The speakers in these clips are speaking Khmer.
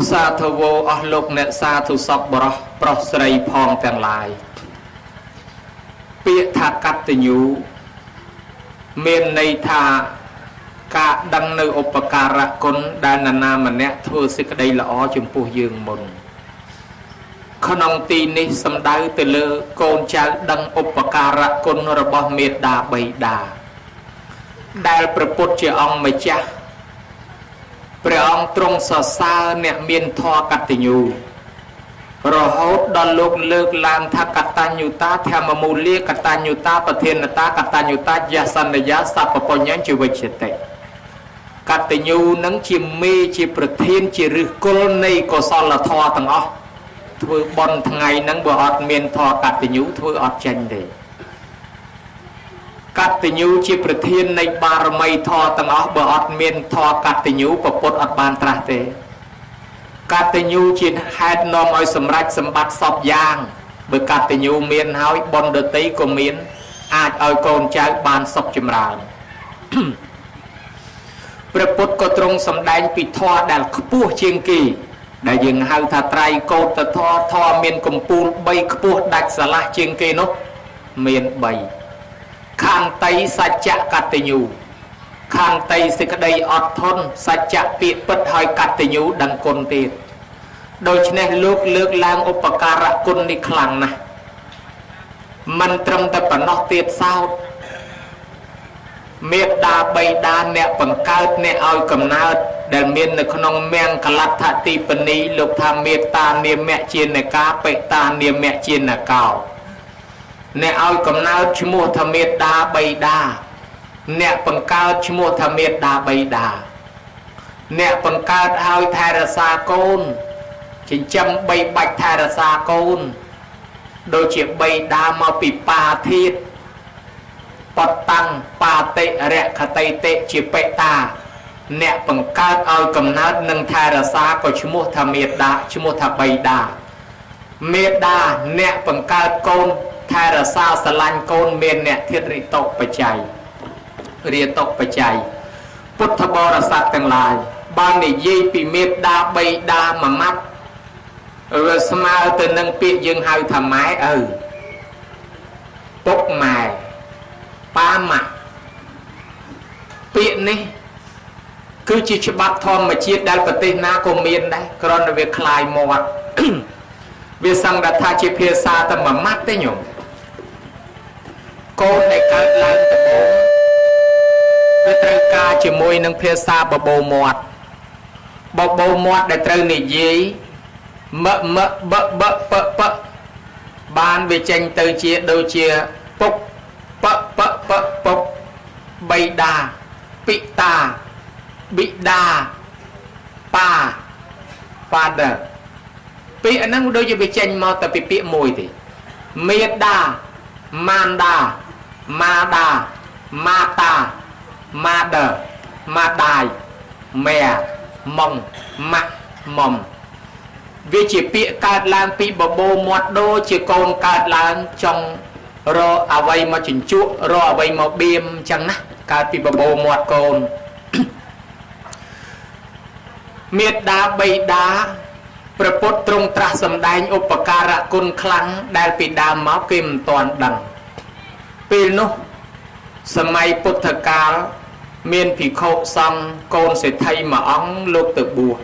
សាធវោអស់លោកអ្នកសាធុសពបរោះប្រុសស្រីផងទាំងឡាយពាក្យថាកតញ្ញូមានន័យថាការដឹងនៅឧបការៈគុណដែលនរណាម្នាក់ធ្វើសេចក្តីល្អចំពោះយើងមុនក្នុងទីនេះសំដៅទៅលើកូនចៅដឹងឧបការៈគុណរបស់មេដាបិតាដែលព្រះពុទ្ធជាអង្គម្ចាស់ព្រះអង្គទ្រង់សរសើរអ្នកមានធម៌កតញ្ញូរហូតដល់លោកលើកឡើងថាកតញ្ញូតាធម្មមូលាកតញ្ញូតាប្រធានតាកតញ្ញូតាយសន្យាសពពញ្ញជីវិជ្ជតិកតញ្ញូនឹងជាមេជាប្រធានជាឫសគល់នៃកុសលធម៌ទាំងអស់ធ្វើបុណ្យថ្ងៃហ្នឹងបើអត់មានធម៌កតញ្ញូធ្វើអត់ចេញទេកតញ្ញូជាប្រធាននៃបារមីធម៌ទាំងអស់បើអត់មានធម៌កតញ្ញូពពុទ្ធអត់បានត្រាស់ទេកតញ្ញូជាហេតុនាំឲ្យសម្រេចសម្បត្តិសពយ៉ាងបើកតញ្ញូមានហើយបុណ្យដទៃក៏មានអាចឲ្យកូនចៅបានសុខចម្រើនព្រះពុទ្ធក៏ទ្រង់សម្ដែងពីធម៌ដែលខ្ពស់ជាងគេដែលយើងហៅថាត្រៃកោតធម៌ធម៌មានកំពូល3ខ្ពស់ដាច់ស្រឡះជាងគេនោះមាន3ខន្តីសច្ចកតញ្ញូខន្តីសេចក្តីអត់ធន់សច្ចៈពាក្យពិតហើយកតញ្ញូដឹងគុណទៀតដូច្នេះលោកលើកឡើងឧបការៈគុណនេះខ្លាំងណាស់មិនត្រឹមតែប៉ុណ្ណោះទៀតសោតមេដាបៃតាអ្នកបង្កើតអ្នកឲ្យកំណើតដែលមាននៅក្នុងមង្គលដ្ឋទីបនីលោកថាមេត្តានាមៈជានកាបិតានាមៈជានកោអ្នកឲ្យកំណើតឈ្មោះថាមេដាបៃតាអ្នកបង្កើតឈ្មោះថាមេដាបៃតាអ្នកបង្កើតឲ្យថែរក្សាកូនចិញ្ចឹមបីបាច់ថែរក្សាកូនដូចជាបៃតាមកពីបាធាតបតាំងបាតិរខតិតិជាបិតាអ្នកបង្កើតឲ្យកំណើតនិងថែរក្សាក៏ឈ្មោះថាមេដាឈ្មោះថាបៃតាមេដាអ្នកបង្កើតកូនថែរក្សាស្រឡាញ់កូនមានអ្នកធាតរិតុបច្ច័យរាតុបច្ច័យពុទ្ធបរិស័ទទាំងឡាយបាននិយាយពីមេដាបៃតាមួយម៉ាត់វាស្មើទៅនឹងពាក្យយើងហៅថាម៉ែឪពុកម៉ែប៉ាម៉ាក់ពាក្យនេះគឺជាច្បាប់ធម្មជាតិដែលប្រទេសណាក៏មានដែរគ្រាន់តែវាคลายមាត់វាសឹងតែថាជាភាសាតែមួយម៉ាត់ទេញោមកូនដែលកើតឡើងដំបូងវាត្រូវការជាមួយនឹងភាសាបបោមាត់បបោមាត់ដែលត្រូវនិយាយមមបបពពបានវាចេញទៅជាដូចជាពុកពពពពុកបៃតាពិតាបិតាប៉ា father ពាក្យហ្នឹងដូចជាវាចេញមកតែពីពាក្យមួយទេមេដាម៉ានដាម៉ាដាម៉ាតាម៉ាដឺម៉ាដាយម៉ែម៉ងម៉ាក់មុំវាជាពាក្យកើតឡើងពីបបោមាត់ដូចជាកូនកើតឡើងចង់រកអ្វីមកជញ្ជក់រកអ្វីមកបៀមអញ្ចឹងណាកើតពីបបោមាត់កូនមេដាបៃតាព្រះពុទ្ធទ្រង់ត្រាស់សម្ដែងឧបការៈគុណខ្លាំងដែលពីដើមមកគេមិនទាន់ដឹងពេលនោះសម័យពុទ្ធកាលមានភិក្ខុសង្ឃកូនសេដ្ឋីមួយអង្គលោកទៅបួស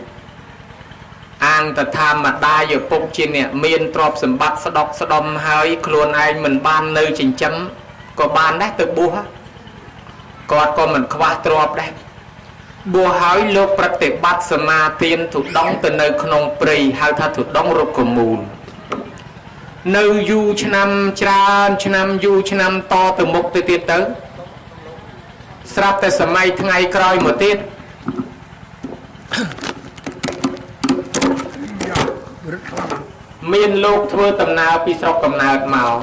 អាងតថាម្ដាយឪពុកជាអ្នកមានទ្រព្យសម្បត្តិស្ដុកស្ដុំហើយខ្លួនឯងមិនបាននៅចិញ្ចឹមក៏បានដែរទៅបួសគាត់ក៏មិនខ្វះទ្រព្យដែរបួសហើយលោកប្រតិបត្តិសមាទានទុដងទៅនៅក្នុងព្រៃហៅថាទុដងរុក្ខមូលនៅយូរឆ្នាំច្រើនឆ្នាំយូរឆ្នាំតទៅមុខទៅទៀតទៅស្រាប់តែសម័យថ្ងៃក្រោយមកទៀត រឹតខ្លាំង មានលោកធ្វើដំណើរពីស្រុកកំណើតមក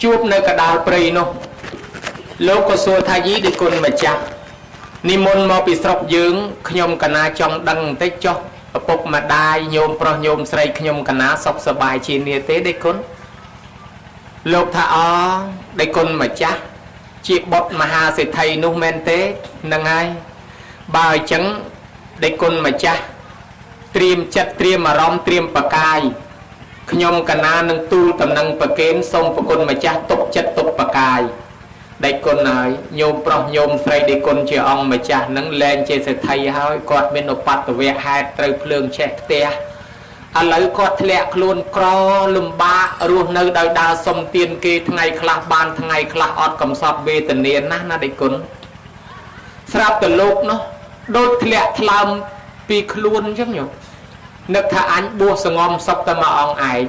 ជួបនៅកដាលព្រៃនោះលោកក៏សួរថាយីដេគុណម្ចាស់និមន្តមកពីស្រុកយើងខ្ញុំកណាចង់ដឹងបន្តិចចុះឪពុកម្ដាយញោមប្រុសញោមស្រីខ្ញុំកណាសុខសប្បាយជានាទេដេគុណលោកថាអដេគុណម្ចាស់ជាបុត្រមហាសេដ្ឋីនោះមែនទេហ្នឹងហើយបើអញ្ចឹងដេគុណម្ចាស់ ត្រៀមចិត្តត្រៀមអារម្មណ៍ត្រៀមបកាយខ្ញុំកណានឹងទូលតំណឹងប្រគេនសូមប្រគុណម្ចាស់ទុកចិត្តទុកបកាយដេចគុណហើយញោមប្រុសញោមស្រីដេចគុណជាអង្គម្ចាស់នឹងលែងជាសេដ្ឋីហើយគាត់មានឧបទ្ទវៈហេតុត្រូវភ្លើងឆេះផ្ទះឥឡូវគាត់ធ្លាក់ខ្លួនក្រលំបាករស់នៅដោយដើរសុំទានគេថ្ងៃខ្លះបានថ្ងៃខ្លះអត់កំសត់វេទនាណាស់ណាដេចគុណស្រាប់តែលោកនោះដូចធ្លាក់ថ្លើមពីខ្លួនអញ្ចឹងញោមនឹកថាអញបួសសងំសុកតែមួយអង្គឯង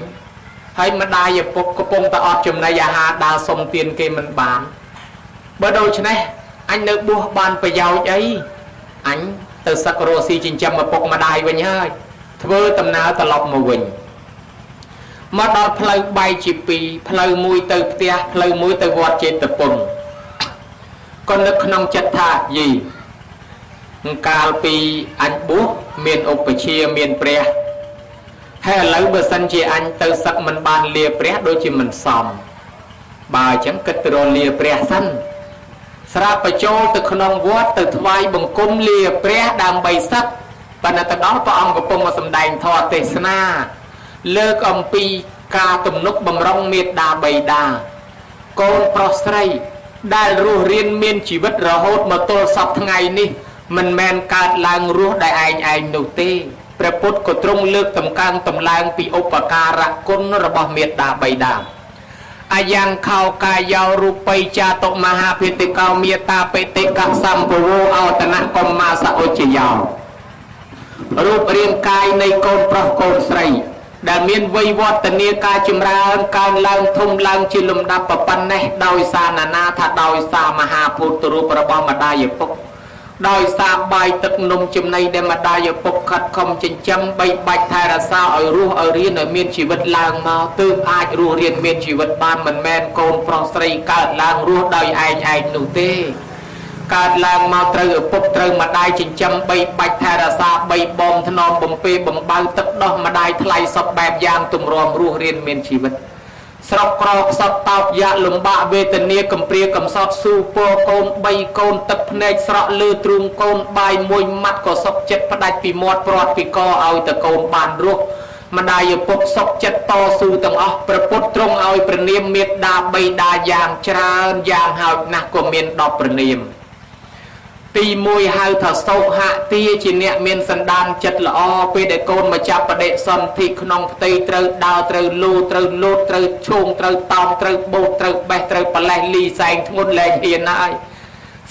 ហើយម្ដាយឪពុកកំពុងតែអត់ចំណីអាហារដើរសុំទានគេមិនបានបើដូច្នេះអញនៅបួសបានប្រយោជន៍អីអញទៅសឹករស់ស៊ីចិញ្ចឹមឪពុកម្ដាយវិញហើយធ្វើដំណើរត្រឡប់មកវិញមកដល់ផ្លូវបែកជាពីរផ្លូវមួយទៅផ្ទះផ្លូវមួយទៅវត្តចេតពុនក៏នឹកក្នុងចិត្តថាយីកាលពីអញបួសមានឧបជាមានព្រះហើយឥឡូវបើសិនជាអញទៅសឹកមិនបានលាព្រះដូចជាមិនសមបើអញ្ចឹងគិតទៅរលាព្រះសិនស្រាប់បញ្ចូលទៅក្នុងវត្តទៅថ្វាយបង្គំលាព្រះដើម្បីសឹកប៉ុន្តែទៅដល់ព្រះអង្គកំពុងមកសម្ដែងធម៌ទេសនាលើកអំពីការទំនុកបំរុងមេត្តាបិតាកូនប្រុសស្រីដែលរស់រៀនមានជីវិតរហូតមកទល់សពថ្ងៃនេះមិនមែនកើតឡើងរស់ដោយឯងឯងនោះទេព្រះពុទ្ធក៏ទ្រង់លើកតម្កើងតម្លើងពីឧបការៈគុណរបស់មេត្តាបិតាអាយ៉ាងខោកាយោរូបីចាតុមហាភិតិកោមេតាបិតិកសម្ភវោអោតនៈកម្មាសឧជ្ជយោរូបរាងកាយនៃកូនប្រុសកូនស្រីដែលមានវ័យវឌ្ឍនាការចម្រើនកើនឡើងធំឡើងជាលំដាប់ប៉ុណ្ណេះដោយសារណានាថាដោយសារមហាភូតរូបរបស់ម្ដាយឪពុកដោយសារបាយទឹកនំចំណីដែលម្ដាយឪពុកខិតខំចិញ្ចឹមបីបាច់ថែរក្សាឲ្យរស់ឲ្យរៀនឲ្យមានជីវិតឡើងមកទើបអាចរស់រៀនមានជីវិតបានមិនមែនកូនប្រុសស្រីកើតឡើងរស់ដោយឯងឯងនោះទេកើតឡើងមកត្រូវឪពុកត្រូវម្ដាយចិញ្ចឹមបីបាច់ថែរក្សាបីបំថ្នមបំពេបំបៅទឹកដោះម្ដាយថ្លៃសពបែបយ៉ាងទម្រាំរស់រៀនមានជីវិតស្រុកក្រខ្សត់តោកយ៉ាកលំបាកវេទនាកំព្រាកំសត់ស៊ូពរកូន3កូនទឹកភ្នែកស្រក់លើទ្រូងកូនបាយមួយម៉ាត់ក៏សុកចិត្តផ្ដាច់ពីមាត់ព្រាត់ពីកឲ្យតកូនបានរស់ម្ដាយឪពុកសុកចិត្តតស៊ូទាំងអស់ព្រះពុទ្ធទ្រង់ឲ្យព្រះនាមមេត្តាបិតាយ៉ាងច្រើនយ៉ាងហោចណាស់ក៏មាន10ព្រះនាមទី1ហៅថាសោហទាជាអ្នកមានសន្តានចិត្តល្អពេលដែលកូនមកចាប់បដិសន្ធិក្នុងផ្ទៃត្រូវដើរត្រូវលូត្រូវលោតត្រូវឈោងត្រូវតោមត្រូវបូតត្រូវបេះត្រូវប្រលេះលីសែងធ្ងន់លែងហ៊ានហើយ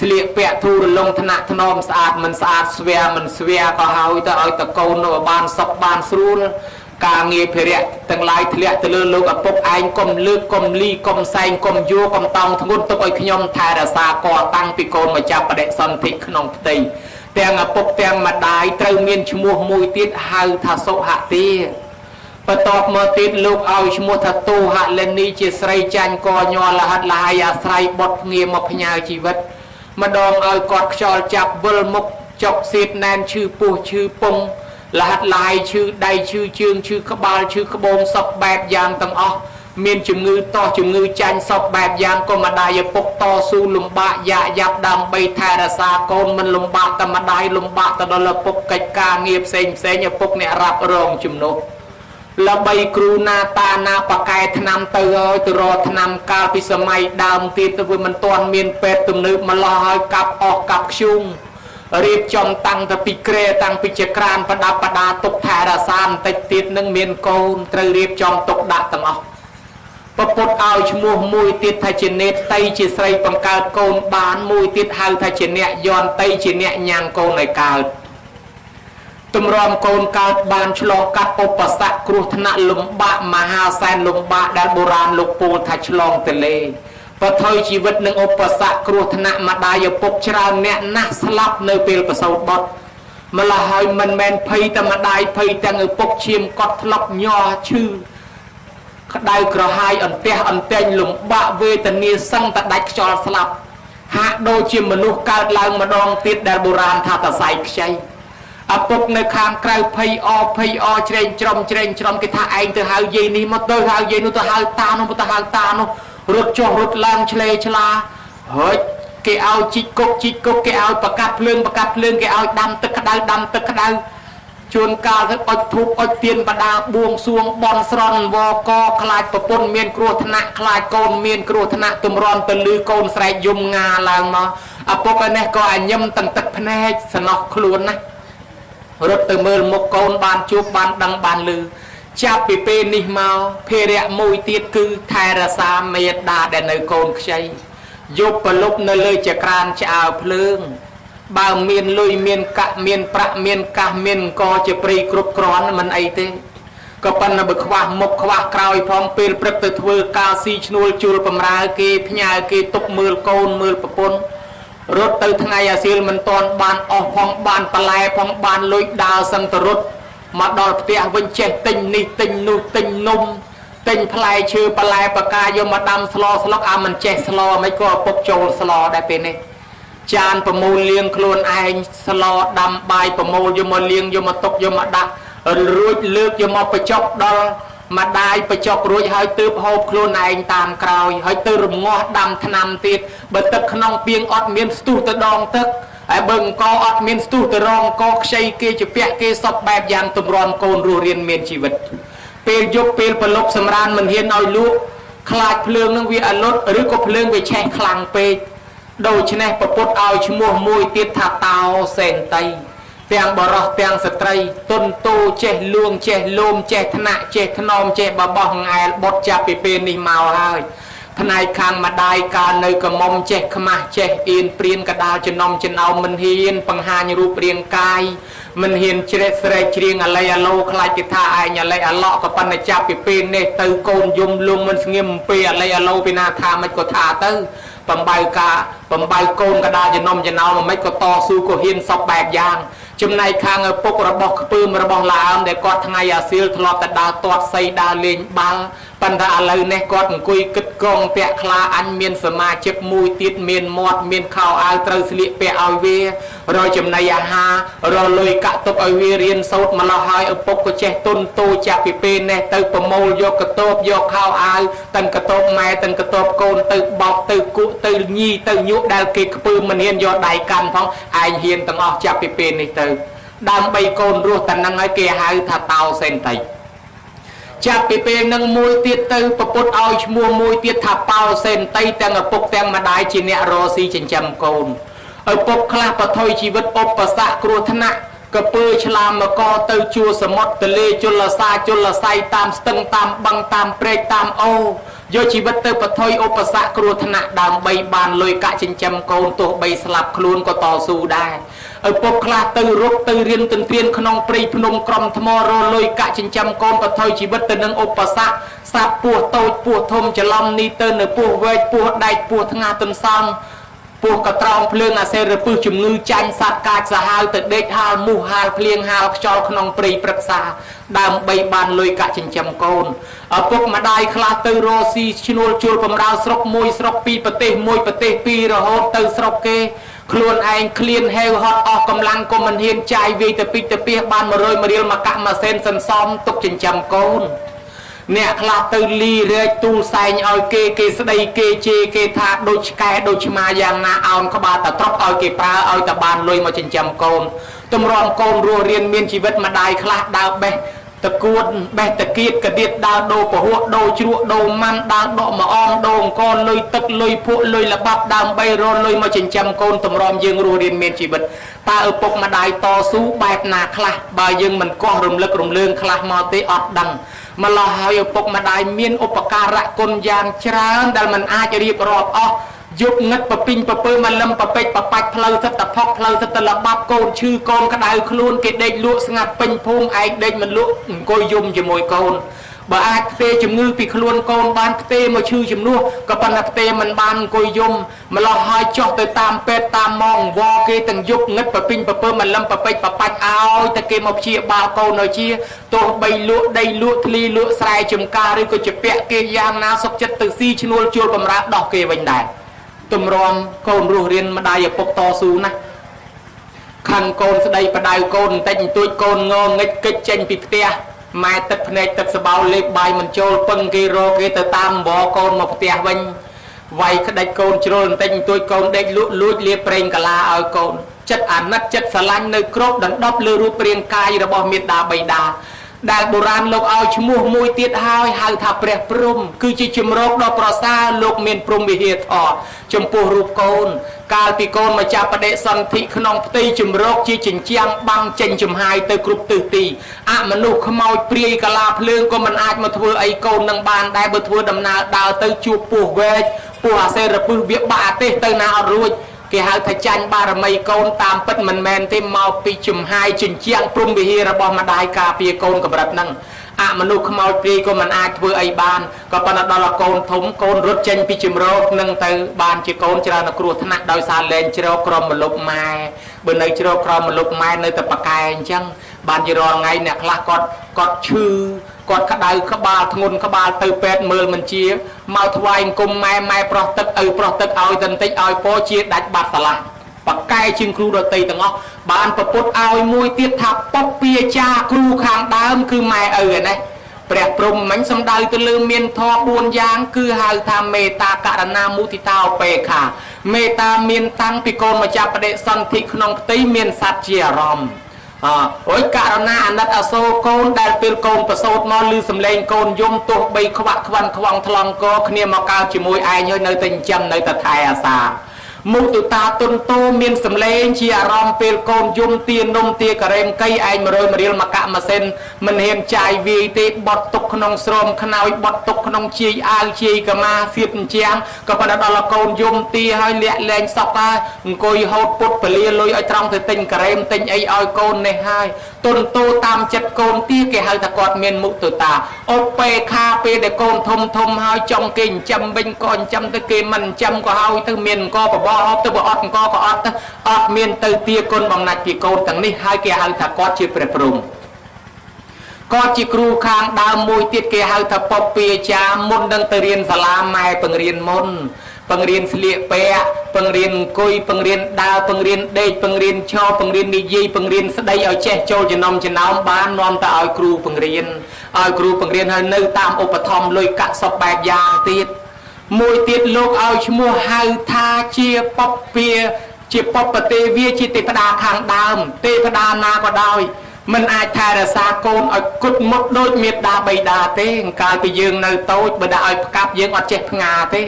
ស្លៀកពាក់ធូររលុងថ្នាក់ថ្នមស្អាតមិនស្អាតស្វែមិនស្វែក៏ហើយទៅឲ្យតកូននោះបានសុខបានស្រួលការងារភិរៈទាំងឡាយធ្លាក់ទៅលើលោកឪពុកឯងកុំលើកកុំលីកុំសែងកុំយោកុំតោងធ្ងន់ទុកឲ្យខ្ញុំថែរក្សាកតាំងពីកូនមកចាប់បដិសន្ធិក្នុងផ្ទៃទាំងឪពុកទាំងម្ដាយត្រូវមានឈ្មោះមួយទៀតហៅថាសុហទាបន្ទាប់មកទៀតលោកឲ្យឈ្មោះថាទូហលនីជាស្រីចាញ់កញ័រលហិតលហើយអាស្រ័យបុតងារមកផ្ញើជីវិតម្ដងឲ្យគាត់ខ្យល់ចាប់វិលមុខចុកសៀតណែនឈឺពោះឈឺពងលហិតលហើយឈឺដៃឈឺជើងឈឺក្បាលឈឺក្បូងសពបែបយ៉ាងទាំងអស់មានជំងឺតោះជំងឺចាញ់សពបែបយ៉ាងក៏ម្ដាយឪពុកតស៊ូលំបាកយ៉ាក់យ៉ាប់ដើម្បីថែរក្សាកូនមិនលំបាកតែម្ដាយលំបាកទៅដល់ឪពុកកិច្ចការងារផ្សេងផ្សេងឪពុកអ្នករ៉ាប់រងជំនួសល្បីគ្រូណាតាណាបកែថ្នាំទៅហើយទៅរកថ្នាំកាលពីសម័យដើមទៀតទៅវាមិនទាន់មានពេទ្យទំនើបម្លោះហើយកាប់អស់កាប់ខ្ជុងរៀបចំតាំងទៅពីក្រែតាំងពីចក្រានប្រដាប់ប្រដាទុកថែរក្សាបន្តិចទៀតនឹងមានកូនត្រូវរៀបចំទុកដាក់ទាំងអស់ពពុទ្ធឲ្យឈ្មោះមួយទៀតថាជានេតីជាស្រីបង្កើតកូនបានមួយទៀតហៅថាជាអ្នកយន្តតីជាអ្នកញ៉ាំងកូនឲ្យកើតទម្រាំកូនកើតបានឆ្លងកាត់ឧបសគ្គគ្រោះថ្នាក់លំបាកមហាសែនលំបាកដែលបុរាណលោកពោលថាឆ្លងទលេបថុយជីវិតនឹងឧបសគ្គគ្រោះថ្នាក់ម្ដាយឪពុកច្រើនអ្នកណាស់ស្លាប់នៅពេលប្រសូតបុត្រម្ល៉េះហើយមិនមែនភ័យតែម្ដាយភ័យទាំងឪពុកឈាមកត់ធ្លុកញ័រឈឺក្តៅក្រហាយអន្ទះអន្ទែងលំបាកវេទនាសឹងតែដាច់ខ្យល់ស្លាប់ហាក់ដូចជាមនុស្សកើតឡើងម្ដងទៀតដែលបុរាណថាតសៃខ្ចីឪពុកនៅខាងក្រៅភ័យអភ័យអជ្រែងច្រំជ្រែងច្រំគេថាឯងទៅហៅយាយនេះមកទៅហៅយាយនោះទៅហៅតានោះទៅហៅតានោះរត់ចុះរត់ឡើងឆ្លេឆ្លាហើយគេឲ្យជីកគុកជីកគុកគេឲ្យប្រកាត់ភ្លើងប្រកាត់ភ្លើងគេឲ្យដាំទឹកក្តៅដាំទឹកក្តៅ ជួនកាលទៅអុចធូបអុចទៀនបដាបួងសួងបន់ស្រន់វកខ្លាចប្រពន្ធមានគ្រោះថ្នាក់ខ្លាចកូនមានគ្រោះថ្នាក់ទម្រាំទៅលឺកូនស្រែកយំងាឡើងមកឪពុកឯនេះក៏អញឹមទាំងទឹកភ្នែកសំណោះខ្លួនណារត់ទៅមើលមុខកូនបានជួបបានដឹងបានលឺចាប់ពីពេលនេះមកភារៈមួយទៀតគឺថែរក្សាមេដាដែលនៅកូនខ្ចីយប់ប្រលប់នៅលើចក្រានឆ្អើភ្លើងបើមានលុយមានកាក់មានប្រាក់មានកាសមានអង្គជាព្រីគ្រប់គ្រាន់មិនអីទេក៏ប៉ុន្តែបើខ្វះមុខខ្វះក្រោយផងពេលព្រឹកទៅធ្វើការស៊ីឈ្នួលជួលបំរើគេផ្ញើគេទុកមើលកូនមើលប្រពន្ធរត់ទៅថ្ងៃអាសៀលមិនតាន់បានអស់ផងបានបន្លែផងបានលុយដើរសឹងទៅរត់មកដល់ផ្ទះវិញចេះទិញនេះទិញនោះទិញនំទិញផ្លែឈើបន្លែបកាយកមកដាំស្លស្លុកអាមិនចេះស្លមិនក៏ឪពុកចូលស្លដែរពេលនេះចានប្រមូលលៀងខ្លួនឯងស្លដាំបាយប្រមូលយកមកលៀងយកមកទុកយកមកដាក់រួចលើកយកមកបញ្ចុកដល់ម្ដាយបញ្ចុករួចហើយទើបហូបខ្លួនឯងតាមក្រោយហើយទៅរងាស់ដាំថ្នាំទៀតបើទឹកក្នុងពីងអត់មានស្ទុះទៅដងទឹកហើយបើអង្គអត់មានស្ទុះទៅរងកខ្ចីគេជាពាក់គេសពបែបយ៉ាងទម្រាំកូនរស់រៀនមានជីវិតពេលយប់ពេលប្រលប់សម្រានមិនហ៊ានឲ្យលក់ខ្លាចភ្លើងនឹងវាអលត់ឬក៏ភ្លើងវាឆេះខ្លាំងពេកដូច្នេះពពុទ្ធឲ្យឈ្មោះមួយទៀតថាតោសេនតីទាំងបរោះទាំងស្ត្រីទុនតូចេះលួងចេះលោមចេះថ្នាក់ចេះថ្នមចេះបបោះអែលបុតចាប់ពីពេលនេះមកហើយផ្នែកខាងម្ដាយកាលនៅកមុំចេះខ្មាស់ចេះអៀនព្រានកដាលចំណំចំណោមមិនហ៊ានបង្ហាញរូបរាងកាយមិនហ៊ានជ្រេះស្រែកច្រៀងអាឡៃអាឡូខ្លាចគេថាឯងអាឡៃអាឡក់ក៏ប៉ុន្តែចាប់ពីពេលនេះទៅកូនយំលងមិនស្ងៀមអំពីអាឡៃអាឡូពីណាថាមិនក៏ថាទៅបំបៅការបំបៅកូនកដាលចំណំចំណោមមិនក៏តស៊ូក៏ហ៊ានសពបែបយ៉ាងចំណែកខាងឪពុករបស់ខ្ពើមរបស់ឡាអើមដែលគាត់ថ្ងៃអាសៀលធ្លាប់តែដើរទាត់សីដើរលេងបាល់ប៉ុន្តែឥឡូវនេះគាត់អង្គុយគិតកងតាក់ខ្លាអញមានសមាជិកមួយទៀតមានមាត់មានខោអាវត្រូវស្លៀកពាក់ឲ្យវារយចំណីអាហាររលុយកាក់ទុកឲ្យវារៀនសូត្រម្លោះហើយឪពុកក៏ចេះទុនតូចាប់ពីពេលនេះទៅប្រមូលយកកតូបយកខោអាវទាំងកតូបម៉ែទាំងកតូបកូនទៅបោកទៅគក់ទៅញីទៅញក់ដែលគេខ្ពើមមិនហ៊ានយកដៃកាន់ផងឯងហ៊ានទាំងអស់ចាប់ពីពេលនេះទៅដើម្បីកូនរស់តែនឹងឲ្យគេហៅថាតោសេនតិចាប់ពីពេលនឹងមួយទៀតទៅពពុទ្ធឲ្យឈ្មោះមួយទៀតថាប៉ោសេនតីទាំងឪពុកទាំងម្ដាយជាអ្នករស់ស៊ីចិញ្ចឹមកូនឪពុកខ្លះបថុយជីវិតឧបសគ្គគ្រោះថ្នាក់កពើឆ្លាមកទៅជួសមុទ្រទលេជលសាជលស័យតាមស្ទឹងតាមបឹងតាមព្រែកតាមអូយកជីវិតទៅបថុយឧបសគ្គគ្រោះថ្នាក់ដើម្បីបានលុយកាក់ចិញ្ចឹមកូនទោះបីស្លាប់ខ្លួនក៏តស៊ូដែរឪពុកខ្លះទៅរកទៅរៀនទន្ទ្រានក្នុងព្រៃភ្នំក្រំថ្មរលុយកាក់ចិញ្ចឹមកូនបថុយជីវិតទៅនឹងឧបសគ្គសត្វពស់តូចពស់ធំច្រឡំនេះទៅនៅពស់វែកពស់ដែកពស់ថ្ងាទន្សំពស់កត្រោងភ្លើងអាសេរពឹសជំងឺចាញ់សត្វកាចសាហាវទៅដេកហាលមូសហាលភ្លៀងហាលខ្យល់ក្នុងព្រៃព្រឹក្សាដើម្បីបានលុយកាក់ចិញ្ចឹមកូនឪពុកម្ដាយខ្លះទៅរកស៊ីឈ្នួលជួលបំរើស្រុកមួយស្រុកពីរប្រទេសមួយប្រទេសពីររហូតទៅស្រុកគេខ្លួនឯងឃ្លានហេវហត់អស់កម្លាំងក៏មិនហ៊ានចាយវាយទៅពីទៅពីបាន100រៀលមកកាក់មួយសេនសន្សំទុកចិញ្ចឹមកូនអ្នកខ្លះទៅលីរែកទូលសែងឲ្យគេគេស្ដីគេជេរគេថាដូចឆ្កែដូចឆ្មាយ៉ាងណាអោនក្បាលតត្រប់ឲ្យគេប្រើឲ្យតែបានលុយមកចិញ្ចឹមកូនទម្រាំកូនរស់រៀនមានជីវិតម្ដាយខ្លះដើរបេះតកួតបេះតគៀតកដៀតដើរដូរពហុដូរជ្រក់ដូរម៉ាន់ដើរដកមកអមដូរអង្គលុយទឹកលុយភក់លុយល្បាប់ដើម្បីរលុយមកចិញ្ចឹមកូនទម្រាំយើងរស់រៀនមានជីវិតតើឪពុកម្ដាយតស៊ូបែបណាខ្លះបើយើងមិនកោះរំលឹករំលើងខ្លះមកទេអត់ដឹងម្លោះហើយឪពុកម្ដាយមានឧបការៈគុណយ៉ាងច្រើនដែលមិនអាចរៀបរាប់អស់យប់ងឹតពពេញពពើមកលឹមពពេចបបាច់ផ្លូវសិតតផុកផ្លូវសិតតលបាប់កូនឈឺកូនក្តៅខ្លួនគេដេកលក់ស្ងាត់ពេញភូមិឯងដេកមិនលក់អង្គុយយំជាមួយកូនបើអាចផ្ទេជំងឺពីខ្លួនកូនបានផ្ទេមកឈឺជំនួសក៏ប៉ុន្តែផ្ទេមិនបានអង្គុយយំម្លោះហើយចុះទៅតាមពេទ្យតាមម៉ងវគេទាំងយប់ងឹតពពេញពពើមកលឹមពពេចបបាច់ឲ្យតែគេមកព្យាបាលកូនឲ្យជាទោះបីលក់ដីលក់ធ្លីលក់ស្រែចំការឬក៏ជាពាក់គេយ៉ាងណាសុកចិត្តទៅស៊ីឈ្នួលជួលបំរើដោះគេវិញដែរទម្រាំកូនរស់រៀនម្ដាយឪពុកតស៊ូណាស់ខឹងកូនស្ដីបដៅកូនបន្តិចបន្តួចកូនងងឹចកិច្ចចេញពីផ្ទះម៉ែទឹកភ្នែកទឹកសបោលេបបាយមិនចូលពឹងគេរកគេទៅតាមវកូនមកផ្ទះវិញវាយក្តិចកូនជ្រុលបន្តិចបន្តួចកូនដេកលក់លួចលាបប្រេងកាឡាឲ្យកូន ចិត្តអាណិតចិត្តស្រឡាញ់នៅគ្របដណ្ដប់លើរូបរាងកាយរបស់មេដាបៃតាដែលបុរាណលោកឲ្យឈ្មោះមួយទៀតហើយហៅថាព្រះព្រំគឺជាជំរកដ៏ប្រសើរលោកមានព្រំវិហារធម៌ចំពោះរូបកូនកាលពីកូនមកចាប់បដិសន្ធិក្នុងផ្ទៃជំរកជាចិញ្ចាំងបាំងចេញចំហាយទៅគ្រប់ទិសទីអមនុស្សខ្មោចព្រាយកលាភ្លើងក៏មិនអាចមកធ្វើអីកូននឹងបានដែរបើធ្វើដំណើរដើរទៅជួបពស់វែកពស់អាសេរពឹសវាបាក់អាទេសទៅណាអត់រួចគេហៅថាចាញ់បារមីកូនតាមពិតមិនមែនទេមកពីចំហាយចិញ្ចាំងព្រំវិហាររបស់ម្ដាយការពារកូនកម្រិតហ្នឹងអមនុស្សខ្មោចព្រាយក៏មិនអាចធ្វើអីបានក៏ប៉ុន្តែដល់កូនធំកូនរត់ចេញពីជំរកនឹងទៅបានជាកូនច្រើនគ្រោះថ្នាក់ដោយសារលែងជ្រកក្រមម្លប់ម៉ែបើនៅជ្រកក្រមម្លប់ម៉ែនៅតែប៉កែអញ្ចឹងបានជារាល់ថ្ងៃអ្នកខ្លះគាត់ឈឺគាត់ក្តៅក្បាលធ្ងន់ក្បាលទៅពេទ្យមើលមិនជាមកថ្វាយអង្គមម៉ែម៉ែប្រោះទឹកឪប្រោះទឹកឲ្យតែបន្តិចឲ្យពោជាដាច់បាត់ស្រឡះប៉កែជាងគ្រូដតីទាំងអស់បានប្រពុតឲ្យមួយទៀតថាពពាចាគ្រូខាងដើមគឺម៉ែឪឯនេះព្រះព្រំមិញសំដៅទៅលើមានធម៌4យ៉ាងគឺហៅថាមេត្តាករណាមុទិតាឧបេក្ខាមេត្តាមានតាំងពីកូនមកចាប់បដិសន្ធិក្នុងផ្ទៃមានសត្វជាអារម្មណ៍អើយករណាអាណិតអាសូរកូនដែលពេលកូនប្រសូតមកឮសំឡេងកូនយំទោះបីខ្វាក់ខ្វាន់ខ្វងថ្លង់កគ្នាមកកើតជាមួយឯងហើយនៅតែចិញ្ចឹមនៅតែថែអាសាមុទិតាទុនតោមានសំឡេងជាអារម្មណ៍ពេលកូនយំទានំទាការ៉េមកីឯង100រៀលមកកាក់ម៉ាស៊ីនមិនហ៊ានចាយវាយទេបត់ទុកក្នុងស្រោមខ្នើយបត់ទុកក្នុងជាយអាវជាយកម៉ាសៀបអញ្ចាំងក៏ប៉ុន្តែដល់កូនយំទាហើយលាក់លែងសក់ហើយអង្គុយហូតពុតពលាលុយឲ្យត្រង់ទៅទិញការ៉េមទិញអីឲ្យកូននេះហើយទុនតោតាមចិត្តកូនទាគេហៅថាគាត់មានមុទិតាឧបេក្ខាពេលដែលកូនធំធំហើយចង់គេចិញ្ចឹមវិញក៏ចិញ្ចឹមទៅគេមិនចិញ្ចឹមក៏ហើយទៅមានអង្គបបរហូបទៅបើអត់អង្គក៏អត់ទៅអត់មានទៅទាគុណបំណាច់ពីកូនទាំងនេះហើយគេហៅថាគាត់ជាព្រះព្រំគាត់ជាគ្រូខាងដើមមួយទៀតគេហៅថាពពាចាមុននឹងទៅរៀនសាលាម៉ែបង្រៀនមុនបង្រៀនស្លៀកពាក់បង្រៀនអង្គុយបង្រៀនដើរបង្រៀនដេកបង្រៀនឈរបង្រៀននិយាយបង្រៀនស្ដីឲ្យចេះចូលចំណុំចំណោមបាននាំទៅឲ្យគ្រូបង្រៀនឲ្យគ្រូបង្រៀនឲ្យនៅតាមឧបត្ថម្ភលុយកាក់សពបែបយ៉ាងទៀតមួយទៀតលោកឲ្យឈ្មោះហៅថាជាពពាជាពពទេវាជាទេវតាខាងដើមទេវតាណាក៏ដោយមិនអាចថែរក្សាកូនឲ្យគុតមុតដូចមេដាបៃតាទេកាលពីយើងនៅតូចបើដាក់ឲ្យផ្កាប់យើងអត់ចេះផ្ងាទេ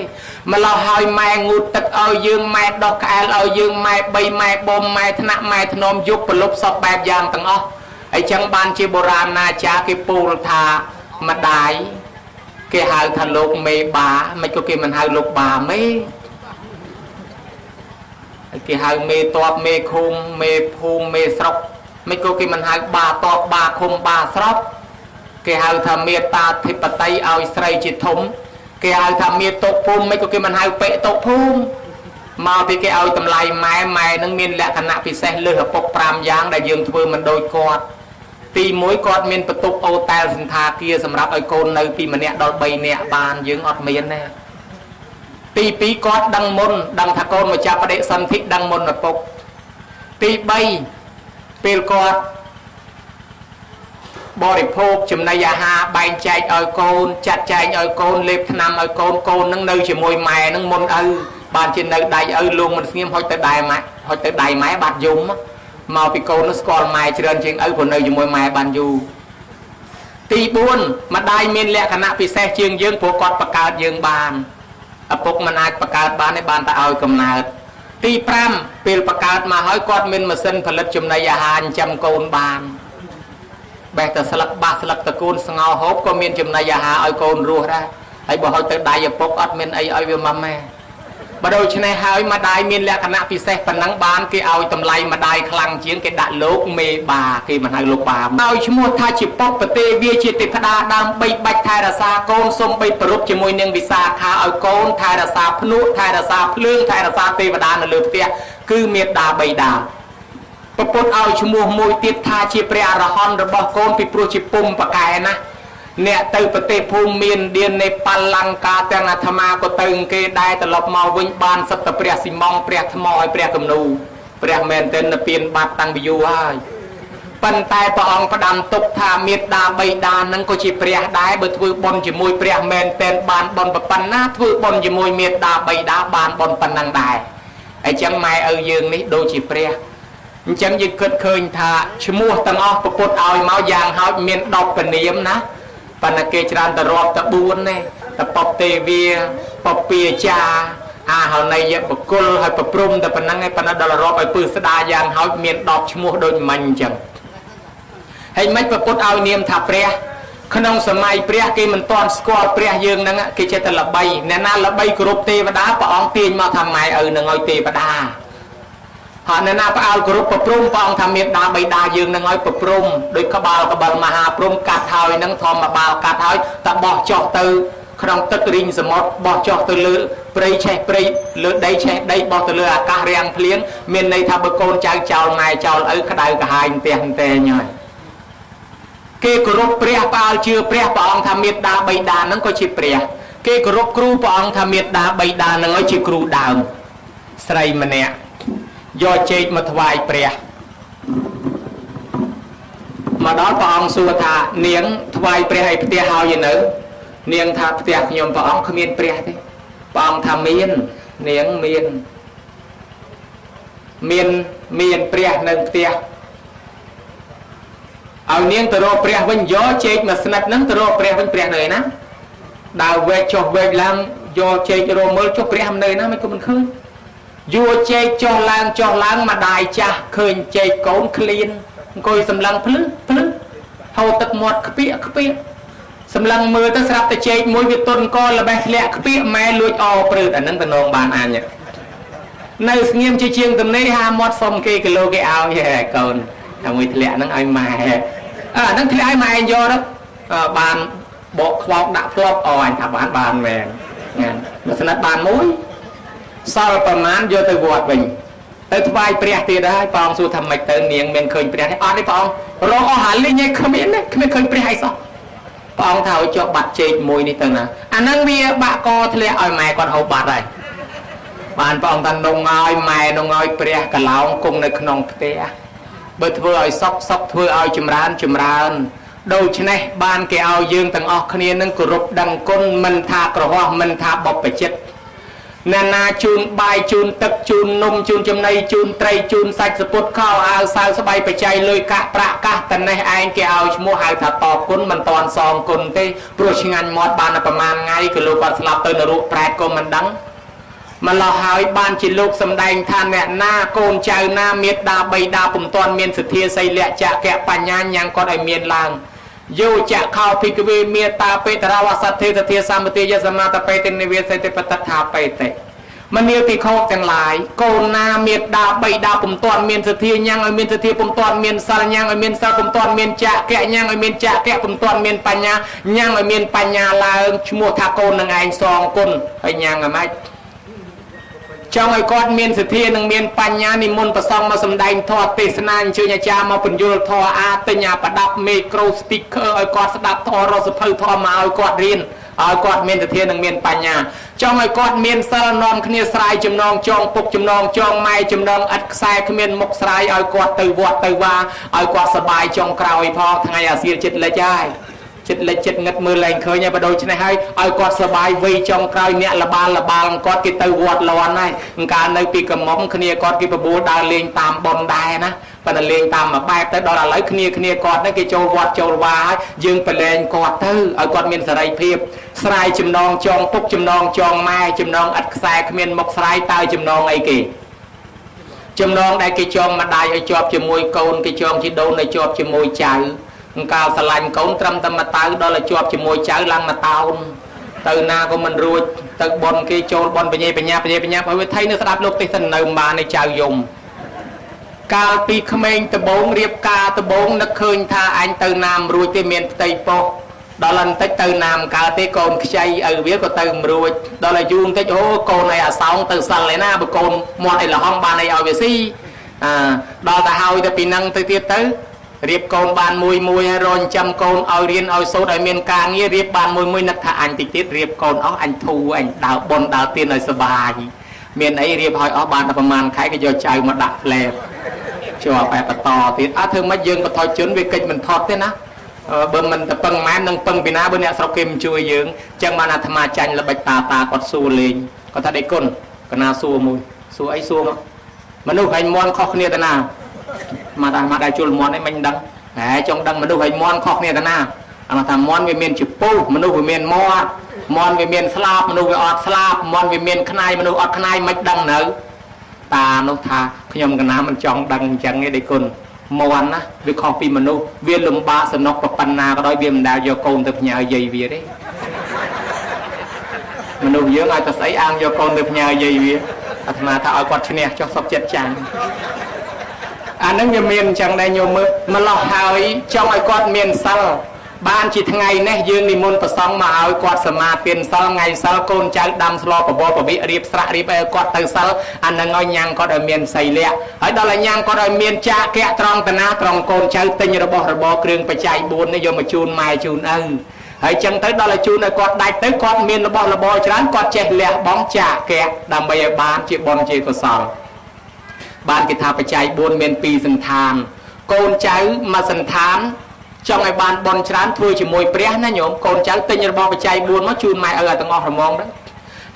ម្ល៉េះហើយម៉ែងូតទឹកឲ្យយើងម៉ែដោះក្អែលឲ្យយើងម៉ែបីម៉ែបំម៉ែថ្នាក់ម៉ែធ្នមយប់ប្រលប់សពបែបយ៉ាងទាំងអស់អីចឹងបានជាបុរាណណាចាគេពោលថាម្ដាយគេហៅថាលោកមេបាមិនក៏គេមិនហៅលោកបាមេគេហៅមេតបមេឃុំមេភូមិមេស្រុកមិនក៏គេមិនហៅបាតបបាឃុំបាស្រុកគេហៅថាមេត្តាធិបតីឲ្យស្រីជាធំគេហៅថាមេតុភូមិមិនក៏គេមិនហៅបិតុភូមិមកពីគេឲ្យតម្លៃម៉ែម៉ែនឹងមានលក្ខណៈពិសេសលើសឪពុក5យ៉ាងដែលយើងធ្វើមិនដូចគាត់ទី1គាត់មានបន្ទប់អូតែលសន្តាគារសម្រាប់ឲ្យកូននៅពីម្នាក់ដល់3នាក់បានយើងអត់មានទេទី2គាត់ដឹងមុនដឹងថាកូនមកចាប់បដិសន្ធិដឹងមុនឪពុកទី3ពេលគាត់បរិភោគចំណីអាហារបែងចែកឲ្យកូនចាត់ចែងឲ្យកូនលេបថ្នាំឲ្យកូនកូននឹងនៅជាមួយម៉ែនឹងមុនឪបានជានៅដៃឪលងមិនស្ងៀមហុចទៅដៃម៉ែហុចទៅដៃម៉ែបាត់យំមកពីកូននឹងស្គាល់ម៉ែច្រើនជាងឪព្រោះនៅជាមួយម៉ែបានយូរទី4ម្ដាយមានលក្ខណៈពិសេសជាងយើងព្រោះគាត់បង្កើតយើងបានឪពុកមិនអាចបង្កើតបានទេបានតែឲ្យកំណើតទី5ពេលបង្កើតមកហើយគាត់មានម៉ាស៊ីនផលិតចំណីអាហារចិញ្ចឹមកូនបានបេះតែស្លឹកបាសស្លឹកតកូនស្ងោហូបក៏មានចំណីអាហារឲ្យកូនរស់ដែរហើយបើហុចទៅដៃឪពុកអត់មានអីឲ្យវាម៉ាំម៉ែបើដូច្នេះហើយម្ដាយមានលក្ខណៈពិសេសប៉ុណ្ណឹងបានគេឲ្យតម្លៃម្ដាយខ្លាំងជាងគេដាក់លោកមេបាគេមិនហៅលោកបាឲ្យឈ្មោះថាជាពពទេវាជាទេវតាដើមបីបាច់ថែរក្សាកូនសំបីប្រពជាមួយនាងវិសាខាឲ្យកូនថែរក្សាភ្នក់ថែរក្សាភ្លើងថែរក្សាទេវតានៅលើផ្ទះគឺមេដាបៃតាប្រពុតឲ្យឈ្មោះមួយទៀតថាជាព្រះអរហន្តរបស់កូនពីព្រោះជាពុំប្រកែណាអ្នកទៅប្រទេសភូមិមានឌៀននេប៉ាល់លង្កាទាំងអាត្មាក៏ទៅគេដែរត្រឡប់មកវិញបានសិតតែព្រះស៊ីម៉ង់ព្រះថ្មឲ្យព្រះគំនូព្រះមែនទែននិព្វានបាត់តាំងពីយូរហើយប៉ុន្តែព្រះអង្គផ្ដាំទុកថាមេដាបៃតានឹងក៏ជាព្រះដែរបើធ្វើបុណ្យជាមួយព្រះមែនទែនបានបុណ្យប៉ុណ្ណាធ្វើបុណ្យជាមួយមេដាបៃតាបានបុណ្យប៉ុណ្ណឹងដែរអញ្ចឹងម៉ែឪយើងនេះដូចជាព្រះ អញ្ចឹងយើងគិតឃើញថាឈ្មោះទាំងអស់ពុទ្ធឲ្យមកយ៉ាងហោចមាន10ពនាមណាប៉ុន្តែគេច្រើនតែរាប់តែ4ទេតពទេវាពពាចាអាហន័យបុគ្គលហើយប្រព្រំតែប៉ុណ្ណឹងឯងប៉ុន្តែដល់រាប់ឲ្យពឹស្ដាយ៉ាងហោចមាន10ឈ្មោះដូចមិញអញ្ចឹងហើយមិនពុទ្ធឲ្យនាមថាព្រះក្នុងសម័យព្រះគេមិនទាន់ស្គាល់ព្រះយើងហ្នឹងគេចេះតែល្បីអ្នកណាល្បីគោរពទេវតាព្រះអង្គទាញមកថាម៉ែឪនឹងឲ្យទេវតាហើយអ្នកណាផ្អើលគោរពប្រព្រំព្រះអង្គថាមេដាបៃតាយើងនឹងឲ្យប្រព្រំដោយក្បាលក្បិលមហាព្រំកាត់ហើយនឹងធម្មបាលកាត់ហើយតបោះចុះទៅក្នុងទឹករីងសមុទ្របោះចុះទៅលើព្រៃឆេះព្រៃលើដីឆេះដីបោះទៅលើអាកាសរាំងភ្លៀងមានន័យថាបើកូនចៅចោលម៉ែចោលឪក្តៅក្រហាយផ្ទះតែញហើយគេគោរពព្រះផ្អើលជឿព្រះព្រះអង្គថាមេដាបៃតានឹងក៏ជាព្រះគេគោរពគ្រូព្រះអង្គថាមេដាបៃតានឹងឲ្យជាគ្រូដើមស្រីម្នាក់យកចេកមកថ្វាយព្រះមកដល់ព្រះអង្គសួរថានាងថ្វាយព្រះឲ្យផ្ទះហើយនៅនាងថាផ្ទះខ្ញុំព្រះអង្គគ្មានព្រះទេព្រះអង្គថាមាននាងមានមានមានព្រះនៅផ្ទះឲ្យនាងទៅរកព្រះវិញយកចេកមកស្និតហ្នឹងទៅរកព្រះវិញព្រះនៅឯណាដើរវែកចុះវែកឡើងយកចេករកមើលចុះព្រះមិននៅណាមិនក៏មិនឃើញយួរចេកចុះឡើងចុះឡើងម្ដាយចាស់ឃើញចេកកូនឃ្លានអង្គុយសម្លឹងភ្លឺភ្លឺហូរទឹកមាត់ខ្ពៀកខ្ពៀកសម្លឹងមើលទៅស្រាប់តែចេកមួយវាទុនកល្បេះធ្លាក់ខ្ពៀកម៉ែលួចអព្រឺតអានឹងតំណងបានអញនៅស្ងៀមជាជាងទំនេរហាមាត់សុំគេគីឡូគេឲ្យហេកូនតែមួយធ្លាក់ហ្នឹងឲ្យម៉ែអាហ្នឹងធ្លាក់ឲ្យម៉ែឯងយកទៅបានបកខ្វោកដាក់ផ្លប់អអញថាបានបានមែនមួយស្និតបានមួយសល់ប្រមាណយកទៅវត្តវិញទៅថ្វាយព្រះទៀតហើយព្រះអង្គសួរថាម៉េចទៅនាងមានឃើញព្រះទេអត់ទេព្រះអង្គរកអស់ហាលីងឯងគ្មានទេគ្មានឃើញព្រះអីសោះព្រះអង្គថាឲ្យជាប់បាត់ចេកមួយនេះទៅណាអាហ្នឹងវាបាក់កធ្លាក់ឲ្យម៉ែគាត់ហូបបាត់ហើយបានព្រះអង្គថានងឲ្យម៉ែនងឲ្យព្រះកឡោងគង់នៅក្នុងផ្ទះបើធ្វើឲ្យសុកសុកធ្វើឲ្យចម្រើនចម្រើនដូច្នេះបានគេឲ្យយើងទាំងអស់គ្នានឹងគោរពដឹងគុណមិនថាក្រហោះមិនថាបព្វជិតអ្នកណាជូនបាយជូនទឹកជូននំជូនចំណីជូនត្រីជូនសាច់សពុតខោអាវសាវស្បៃបច្ច័យលុយកាក់ប្រាក់កាសតនេះឯងគេឲ្យឈ្មោះហៅថាតបគុណមិនតាន់សងគុណទេព្រោះឆ្ងាញ់មាត់បានប្រមាណថ្ងៃក៏លោកគាត់ស្លាប់ទៅនរកប្រែតក៏មិនដឹងម្ល៉េះហើយបានជាលោកសម្ដែងថាអ្នកណាកូនចៅណាមេដាបៃតាពុំទាន់មានសទ្ធាសីលៈចកៈបញ្ញាញ៉ាំងគាត់ឲ្យមានឡើងយោចខោភិក្ខវេមេតាបេតរវសទ្ធិទធាសម្បទាយសមាតបេតិនិវេសតិបតថាបេតិមនាលភិក្ខុទាំងឡាយកូនណាមេដាបៃតាពុំទាន់មានសទ្ធាញ៉ាំងឲ្យមានសទ្ធាពុំទាន់មានសិលញ៉ាំងឲ្យមានសិលពុំទាន់មានចកៈញ៉ាំងឲ្យមានចកៈពុំទាន់មានបញ្ញាញ៉ាំងឲ្យមានបញ្ញាឡើងឈ្មោះថាកូននឹងឯងសងគុណហើយញ៉ាំងឲ្យម៉េចចង់ឲ្យគាត់មានសទ្ធានិងមានបញ្ញានិមន្តប្រសងមកសម្ដែងធម៌ទេសនាអញ្ជើញអាចារ្យមកពន្យល់ធម៌អាទិញអាប្រដាប់មីក្រូស្ពីកឺឲ្យគាត់ស្ដាប់ធម៌រសភៅធម៌មកឲ្យគាត់រៀនឲ្យគាត់មានសទ្ធានិងមានបញ្ញាចង់ឲ្យគាត់មានសិលនាំគ្នាស្រាយចំណងចងពុកចំណងចងម៉ែចំណងឥតខ្សែគ្មានមុខស្រាយឲ្យគាត់ទៅវត្តទៅវាឲ្យគាត់សបាយចុងក្រោយផងថ្ងៃអាសៀលចិត្តលិចហើយចិត្តលិចចិត្តងឹតមើលលែងឃើញហើយបើដូច្នេះហើយឲ្យគាត់សបាយវ័យចុងក្រោយអ្នកលបាលលបាលគាត់គេទៅវត្តលន់ហើយកាលនៅពីកំមុំគ្នាគាត់គេបបួលដើរលេងតាមប៉ុនដែរណាប៉ុន្តែលេងតាមមួយបែបទៅដល់ឥឡូវគ្នាគ្នាគាត់ហ្នឹងគេចូលវត្តចូលវាហើយយើងប្រឡែងគាត់ទៅឲ្យគាត់មានសេរីភាពស្រាយចំណងចងពុកចំណងចងម៉ែចំណងឥតខ្សែគ្មានមុខស្រាយតើចំណងអីគេចំណងដែលគេចងម្ដាយឲ្យជាប់ជាមួយកូនគេចងជីដូនឲ្យជាប់ជាមួយចៅកាលស្រឡាញ់កូនត្រឹមតែមកតៅដល់ឲ្យជាប់ជាមួយចៅឡើងមកតោនទៅណាក៏មិនរួចទៅបនគេចូលបនបញ្ញាបញ្ញាបញ្ញាបញ្ញាឲ្យវាថៃនៅស្ដាប់លោកទេសនៅបានឯចៅយំកាលពីក្មេងដបងរៀបការដបងនឹកឃើញថាអញទៅណាមរួចទេមានផ្ទៃពោះដល់បន្តិចទៅណាមកើតទេកូនខ្ចីឪវាក៏ទៅមិនរួចដល់អាយុបន្តិចអូកូនឯអាសោងទៅសិលឯណាបើកូនមាត់ឯលហងបានអីឲ្យវាស៊ីអាដល់ទៅហើយទៅពីនឹងទៅទៀតទៅរៀបកូនបានមួយមួយហើយរចិញ្ចឹមកូនឲ្យរៀនឲ្យសូត្រឲ្យមានការងាររៀបបានមួយមួយនឹកថាអញតិចទៀតរៀបកូនអស់អញធូរអញដើរបុនដើរទៀនឲ្យសុបាយមានអីរៀបឲ្យអស់បានតែប្រហែលខែគេយកចៅមកដាក់ផ្លែជាប់តែបន្តទៀតអត់ធ្វើម៉េចយើងបថុជនវាកិច្ចមិនថត់ទេណាបើមិនទៅពឹងម៉ែននឹងពឹងពីណាបើអ្នកស្រុកគេមិនជួយយើងចឹងបានអាត្មាចាញ់ល្បិចតាតាគាត់សួរលេងគាត់ថាដេគុណកណាសួរមួយសួរអីសួរមកមនុស្សហែងមន់ខុសគ្នាទៅណា មកថាមកដែរជុលមន់ឯងមិនដឹងហែចង់ដឹងមនុស្សហើយមន់ខុសគ្នាតាណាអាមកថាមន់វាមានជាពុះមនុស្សវាមានមាត់មន់វាមានស្លាបមនុស្សវាអត់ស្លាបមន់វាមានខ្នាយមនុស្សអត់ខ្នាយមិនដឹងនៅតានោះថាខ្ញុំកណាមិនចង់ដឹងអញ្ចឹងទេដេគុណមន់ណាវាខុសពីមនុស្សវាលំបាកសំណុកប៉ុណ្ណាក៏ដោយវាមិនដែលយកកូនទៅផ្ញើយាយវាទេមនុស្សយើងឲ្យតែស្អីអាងយកកូនទៅផ្ញើយាយវាអាត្មាថាឲ្យគាត់ឈ្នះចុះសុកចិត្តចាញ់អានឹងវាមានអញ្ចឹងដែរញោមមើលម្លោះហើយចង់ឲ្យគាត់មានសិលបានជាថ្ងៃនេះយើងនិមន្តប្រសង់មកឲ្យគាត់សមាទានសិលថ្ងៃសិលកូនចៅដាំស្លបបរពវិរៀបស្រាក់រៀបឲ្យគាត់ទៅសិលអានឹងឲ្យញ៉ាំងគាត់ឲ្យមានសីលៈហើយដល់ឲ្យញ៉ាំងគាត់ឲ្យមានចាកៈត្រង់តាណាត្រង់កូនចៅទិញរបស់របរគ្រឿងបច្ច័យ4នេះយកមកជូនម៉ែជូនឪហើយចឹងទៅដល់ឲ្យជូនឲ្យគាត់ដាច់ទៅគាត់មានរបស់របរច្រើនគាត់ចេះលះបង់ចាកៈដើម្បីឲ្យបានជាបុណ្យជាកុសលបានគេថាបច្ច័យ4មាន2សន្តានកូនចៅមួយសន្តានចង់ឲ្យបានបុណ្យច្រើនធ្វើជាមួយព្រះណាញោមកូនចៅទិញរបស់បច្ច័យ4មកជូនម៉ែឪឲ្យទាំងអស់រមងទៅ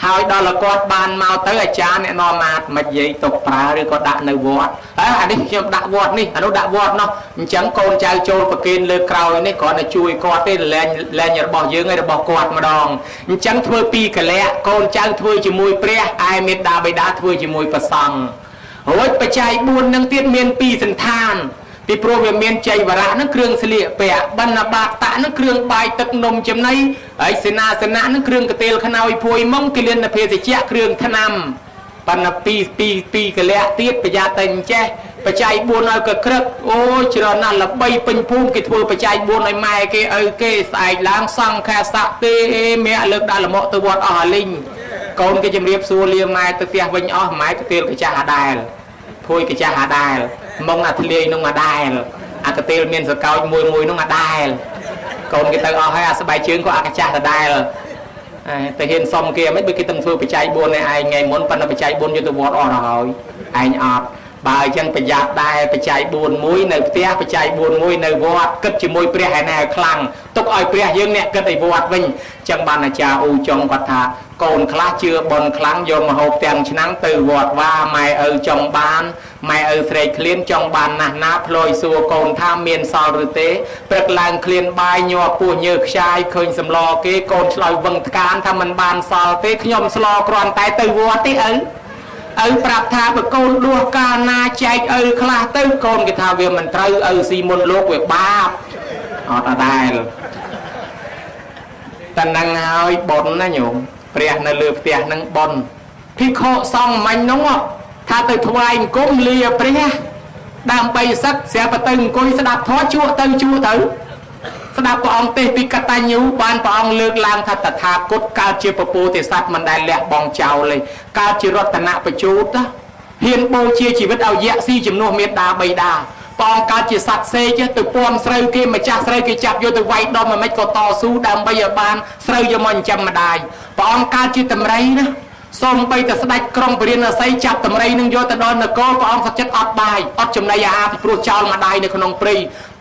ហើយដល់គាត់បានមកទៅអាចារ្យអ្នកនាំមាតមិននិយាយទុកប្រើឬក៏ដាក់នៅវត្តហើយអានេះខ្ញុំដាក់វត្តនេះអានោះដាក់វត្តនោះអញ្ចឹងកូនចៅចូលប្រគេនលើក្រោយនេះគ្រាន់តែជួយគាត់ទេលែងលែងរបស់យើងឯរបស់គាត់ម្ដងអញ្ចឹងធ្វើពីរកលៈកូនចៅធ្វើជាមួយព្រះឯមេដាបិតាធ្វើជាមួយព្រះសង្ឃរួចបច្ច័យ4នឹងទៀតមាន2សន្តានពីព្រោះវាមានចៃវរៈនឹងគ្រឿងស្លៀកពាក់បណ្ឌបាតៈនឹងគ្រឿងបាយទឹកនំចំណីហើយសេនាសនៈនឹងគ្រឿងកទេលខ្នើយភួយមុងគិលានភេសជ្ជៈគ្រឿងថ្នាំបណ្ឌពីពីពីកលៈទៀតប្រយ័ត្នតែអញ្ចេះបច្ច័យ4ឲ្យក៏ក្រឹកអូច្រើនណាស់ល្បីពេញភូមិគេធ្វើបច្ច័យ4ឲ្យម៉ែគេឪគេស្អែកឡើងសង្ឃសៈទេមៈលើកដាក់លមកទៅវត្តអស់អាលីងកូនគេជំរាបសួរលាម៉ែទៅផ្ទះវិញអស់ម៉ែកទេលកាចាស់អាដែលភួយកចាស់អាដែលមុងអាធ្លាយនោះអាដែលអាកទេលមានសកោចមួយមួយនោះអាដែលកូនគេទៅអស់ហើយអាស្បែកជើងក៏អាកាចាស់ដដែលទៅហ៊ានសុំគេមិនបើគេទៅធ្វើបច្ច័យ4នេះឯងថ្ងៃមុនប៉ុន្តែបច្ច័យ4យកទៅវត្តអស់ហើយឯងអត់បើអញ្ចឹងប្រយ័ត្នដែរបច្ច័យ4មួយនៅផ្ទះបច្ច័យ4មួយនៅវត្តគិតជាមួយព្រះឯណែខ្លាំងទុកឲ្យព្រះយើងអ្នកគិតឲ្យវត្តវិញអញ្ចឹងបានអាចារ្យអ៊ូចុងគាត់ថាកូនខ្លះជឿបុណ្យខ្លាំងយកមកហូបទាំងឆ្នាំទៅវត្តវ៉ាម៉ែឪចង់បានម៉ែឪស្រែកឃ្លានចង់បានណាស់ណាភ្លយសួរកូនថាមានសល់ឬទេព្រឹកឡើងឃ្លានបាយញ័រពោះញើខ្ចាយឃើញសម្លគេកូនឆ្លើយវឹងថ្កានថាមិនបានសល់ទេខ្ញុំស្លគ្រាន់តែទៅវត្តទេឪឪប្រាប់ថាបើកូនដួសកាលណាចែកឪខ្លះទៅកូនគេថាវាមិនត្រូវឪស៊ីមុនលោកវាបាបអត់អដែលតែនឹងហើយបុណ្យណាញោមព្រះនៅលើផ្ទះនឹងបុណ្យភិក្ខុសង្ឃមិញនោះថាទៅថ្វាយអង្គមលាព្រះដើម្បីសឹកស្រាប់ទៅអង្គុយស្ដាប់ធម៌ជក់ទៅជក់ទៅស្ដាប់ព្រះអង្គទេសពីកតញ្ញូបានព្រះអង្គលើកឡើងថាតថាគតកើតជាពពោធិសត្វមិនដែលលះបង់ចោលទេកើតជារតនបជូតហ៊ានបូជាជីវិតឲ្យយៈស៊ីជំនួសមេដាបៃតាព្រះអង្គកើតជាសត្វសេកទៅពំស្រូវគេម្ចាស់ស្រូវគេចាប់យកទៅវាយដុំមិនក៏តស៊ូដើម្បីឲ្យបានស្រូវយកមកចិញ្ចឹមម្ដាយព្រះអង្គកើតជាតម្រៃណាសូម្បីតែស្ដេចក្រុងពរាណសីចាប់តម្រៃនឹងយកទៅដល់នគរព្រះអង្គសចិត្តអត់បាយអត់ចំណីអាហារពីព្រោះចោលម្ដាយនៅក្នុងព្រៃ